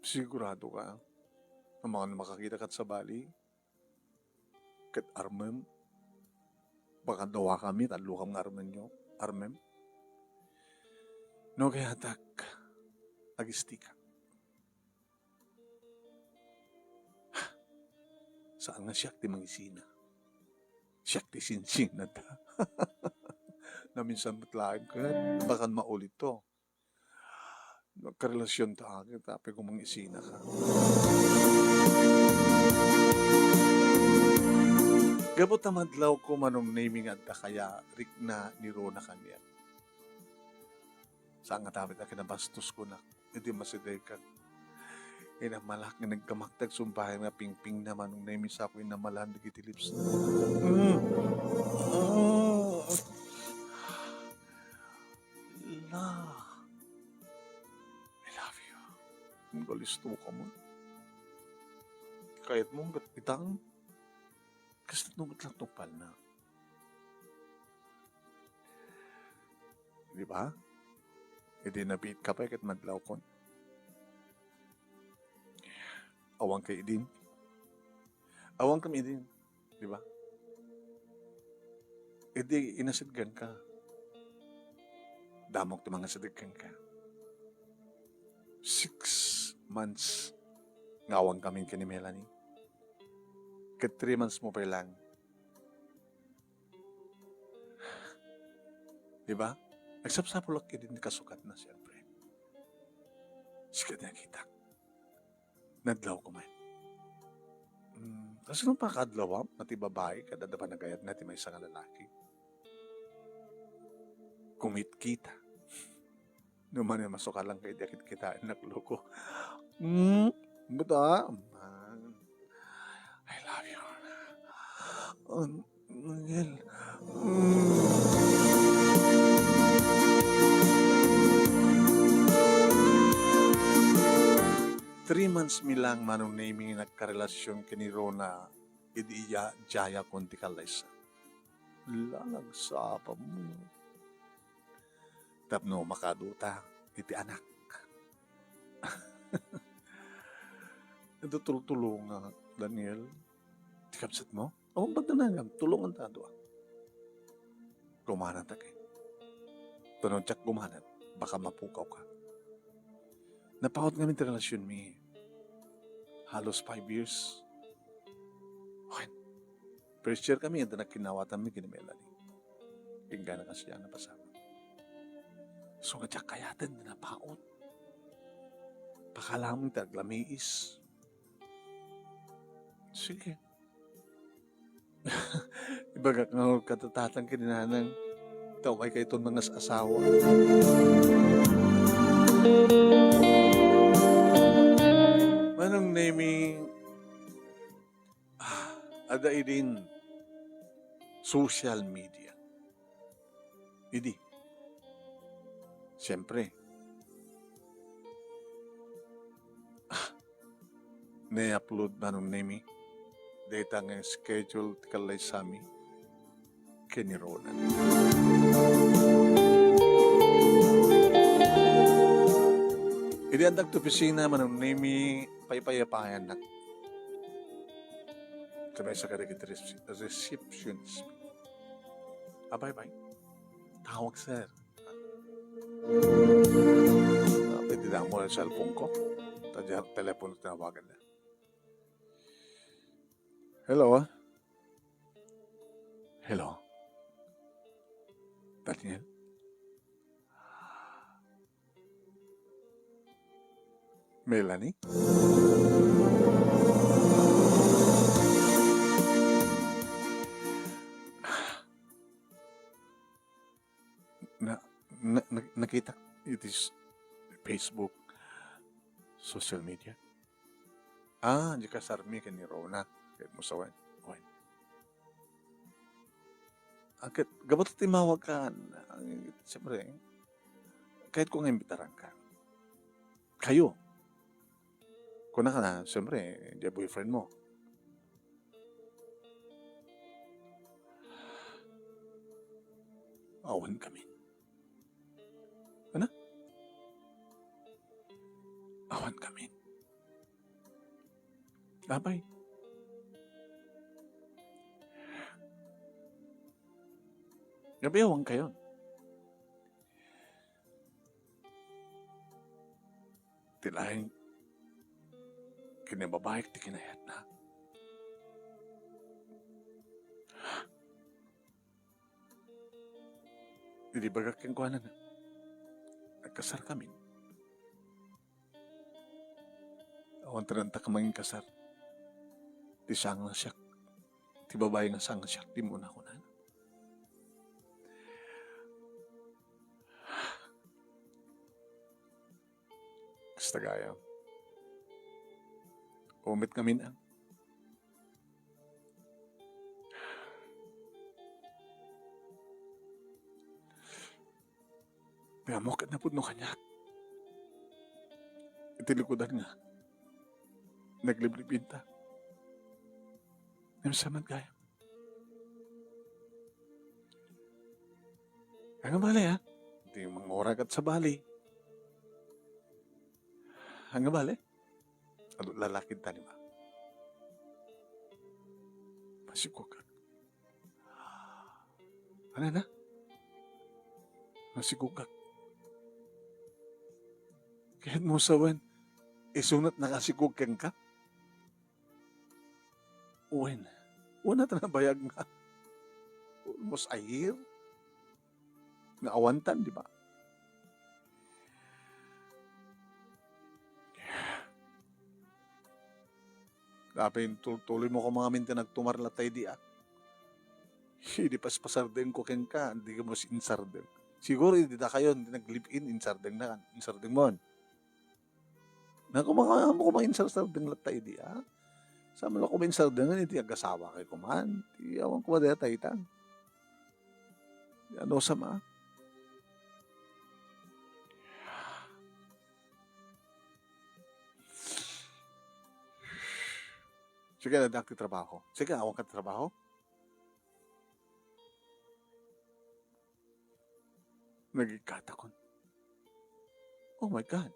Sigurado ka? Amangan makakita kat sabali? Ket armem? Baka dua kami, tallo kam nga armenyo. Armem? No kayatak, agistika. Saan nga siak ti mangisina? Siak ti sinsina ta. Naminsan met laeng ket, bakan maulito. Nagkarelasion ta, ket apay ko mangisina ka. Gapu ta madlaw ko Manong Nemi nga adda kaya rikna ni Rona kaniak. Saan nga tapit a kinabastos ko na, idi masideg ka. Inamalak nga nagkamakdag sumpayan nga pingping na Manong Nemi sa ako inamalan dagiti lips. Mm. Mm. La. I love you. Ang galisto ka mo. Kayat mo hanggat itang. Kasta no lang tungpal na. Di ba? Idi nabiit ka pa, ket madlaw kon. Awan kay idin. Awan kami idin. Di ba? Idi inasidgan ka. Damok ti mangasideg kenka. Six months Awan kami ken ni Melanie. Ket three months mo pay lang. Di ba? Nagsapsapulak idi ni kasukatna, siyempre. Sika ti nakita. Nadlaw ko man. Hmm, kasano pakaadlawam? Iti babai, kada da panagayat na ti maysa nga lalaki. Kumitkita. No man, masukalan ka idi a kitkitaennak, loko. Hmm, buta. Man. I love you. An-, Angel. Hmm. Three months mi lang, Manong Nemy, nagkarelasion ken ni Rona idi iya, diayakon ti kallaysa. Lalagsapam. Tapno makaduta iti anak. Adu tultulongak, Daniel. Ti kabsatmo? Awan pagdanagam, tulonganta a dua. Gumananta kay. Ta no diak gumanat, baka mapukawka. Napaut ngamin ti relasionmi. Halos five years. Wen, first year kami, ita nagkinnawatanmi ken ni Melanie. Inggana kasta a napasamak. So, nga diak kayaten ti napaut. Pakalaam ti aglamiis. Sige. Ibagak nga kadta tatang ken ni nanang, ta umaykayton mangas-asawa. Manong Nemy, ah, adda idin social media. Idi, siyempre, ah, na-upload, Manong Nemy, dayta nga schedule ti kallaysami ken ni Rona. Idi addak ti opisina, Manong Nemy, paypayapayannak. Sabay sa kadagiti rece-, receptionist. Ah, bye-bye. Tawag, sir. Ah, pwede na mo ang cellphone ko? Ta diay telepono tinawagan na. Hello? Hello? Daniel? Melanie? Na, na, na, nakita iti s-, Facebook, social media. Ah, di kasarmi ken ni Rona. Ket mo sawen. Wen. Ah, ket gapu ta timmawagka, ah, siyempre, kayatko nga imbitaranka. Kayo. Kunana, siyempre, diay boyfriend mo. Awan kami. Ano? Awan kami. Apay. Gapu awan kayo. Ti laeng ken ni babaik ti kinayatna. Idi ibagak kenkuana, nagkasarkamin. Awan ti naantak a manginkasar. Ti sanga nga siak, ti babai nga sanga nga siak, ti umuna kunana. Kasta gayam. Umitkamin a. Ti ammok ket napudno kaniak. Iti likudan nga nagliblibinta. Ngem sa met gayam. Ania bale, ha? Di manguragat sa bali. Ania bale? Adu lalaki ta, di ba? Masigugak. Ano na? Masigugak. Kayat mo sawen, isunat nakasigug kenka? Wen, una ta nabayag nga almost a year nga awantan, di ba? Apay, tul-, tuloy mo ko mangamin ti nagtumar latta idi, ah. Idi paspasardengko kenka, di ka mo insardeng. Siguro idi dakayo, di nag-live-in, insardeng na, insardeng mo. Naku, maka-, amo ko mainsarsardeng latta idi, ah. Sa man ako mainsardengan, iti agasawa kay kuman. Ti awan ko dayta ita. Ano sa ma? Sige, nadak ti trabaho. Sige, awan ka ti trabaho? Nagigkatakon. Oh my God.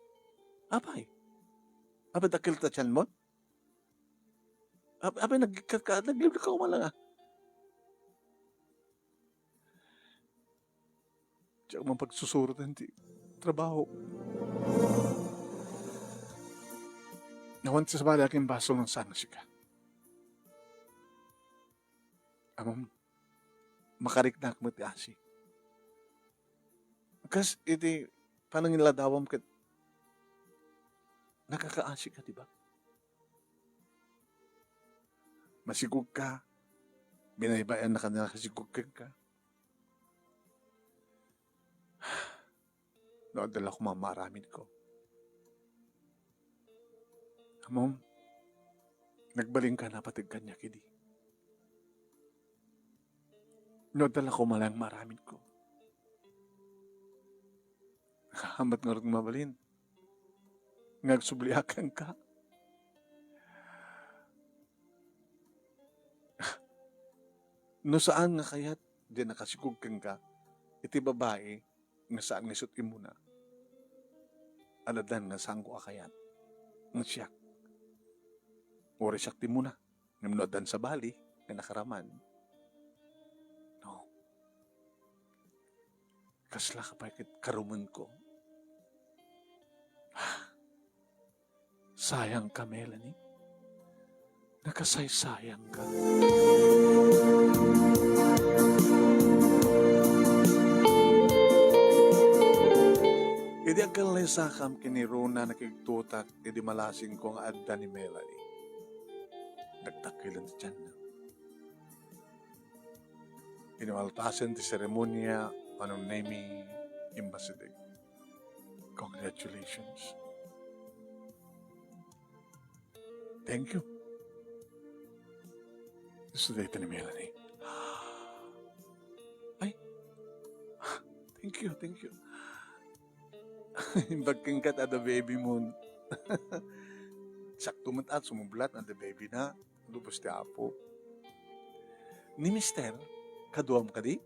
Apay. Apay, dakkel ta tiyan mo? Ap-, apay, nagigkat ka, naglibli ka, umala nga. Diak man pagsusuroten ti trabaho. Awan ti sabali, akin basol nga saan nga sika. Amam, makariknak met ti asi. Kas iti panangiladawam ket nakakaasi ka, di ba? Masigog ka, binaybayan na ka na nakasigog ka. No, adda la koma maaramid ko. Amom, nagbalin ka napateg kaniak idi. No, adda la koma lang maaramid ko. Hamat ngarud nga mabalin nga agsubliak kenka. No saan nga kayat di nakasigog kenka iti babai nga saan nga isut' immuna, aladan nga saanko a kayat nga siak. Uray siak ti immuna. Ngem no addan sabali nga nakaraman, no. Kasla ka pay ket karumenko. Sayang ka, Melanie. Nakasaysayang ka. Idi agkallaysakam ken ni Rona, nakigtotak idi malasingko nga adda ni Melanie. Nagdakkel ti tianna. Inalpasen ti seremonia, Manong Nemy, imbasideg. Congratulations. Thank you. Gusto dayta ni Melanie. Ay. Thank you, thank you. Imbag kenka ta adda baby mo. Sakto met at sumublat, adda baby na. Lubos ti Apo. Ni Mister, kaduam kadi?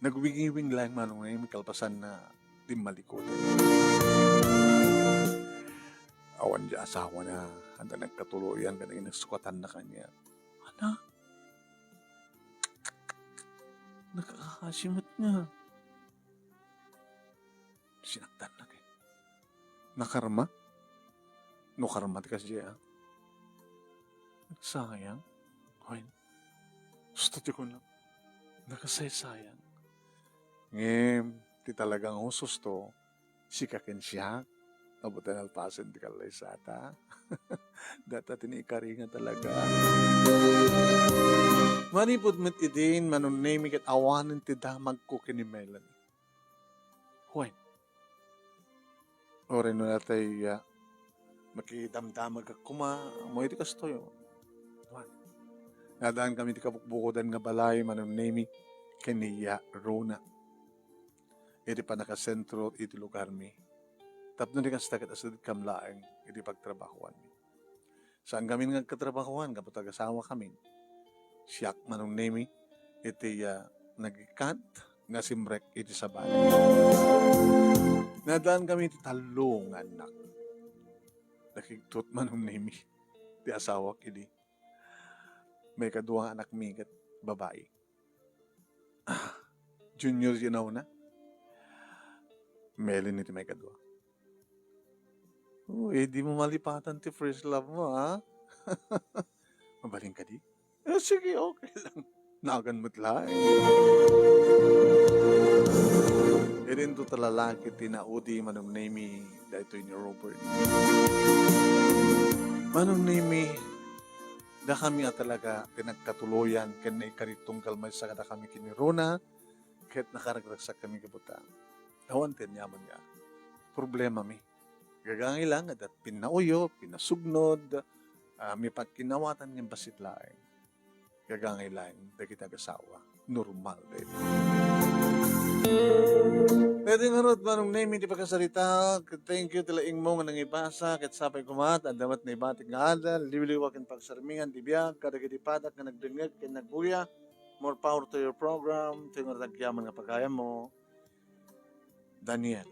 Nagwingiwing laeng Manong Nemy kalpasan na timmalikod. Awan di asawana, adda nagkatuloyan ken nagsukatanna kaniak. Ana? Nakaasi met nga. Sinaktanna ket nakarma? No karma ti kasdiay, a? Sayang. Wen, gusto ti kuna, nakasaysayang. Ngem, ti talagang hususto, sika ken siak, abutan alpasen ti kallaysata. Data ti naikaringa talaga. Manipud met idin, Manong Nemy, ket awanen ti damagko ken ni Melanie. Wen, uray no natay, ah, makidamdamag koma, ammo iti kastoy, wen. Naadaan kami ti kabukbukodan nga balay, Manong Nemy, ken ni, ah, Rona. Iti pannakasentro iti lugarmi. Tapno di kasta ket asidegkam laeng iti pagtrabahoanmi. Saan kami nga agkatrabahoan gapu ta agasawa kami. Siak, Manong Nemy, iti, ah, nagikkat nga simrek iti sabali. Naadaan kami iti tallo nga annak. Nakigtot, Manong Nemy, ti asawak idi. Maikadua nga anakmi ket babai. Ah, Junior ti nauna. Melanie ti maikadua. Oh, eh, di mo malipatan ti first love mo, ha? Mabalin kadi? Eh, sige, okay lang. Nagan met laeng. Idinto ta lalaki ti naudi, Manong Nemy, daytoy ni Robert. Manong Nemy, dakami a talaga ti nagkatuloyan ken naikari tunggal maysa kadakami ken ni Rona, ket nakaragragsakkami gapu ta awan ti aniaman nga problemami. Gagangay lang, adda pinnauyop, pinasugnod, ah, mipagkinnawatan ngem bassit laeng. Gagangay laeng dagiti agassawa. Normal daytoy. Daytoy ngarud, Manong Nemy, ti pagkasarita. Thank you ti laingmo nga nangibasa. Ket sapay koma, adda met naibatik nga adal, liwliwa ken pagsarmingan ti biag kadagiti padak nga nagdengngeg ken nagbuya. More power to your program. Ti ngarud agyaman nga pagayammo, Daniel.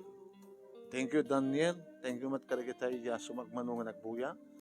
Thank you, Daniel. Thank you met kadagiti a sumagmamano nga nagbuya.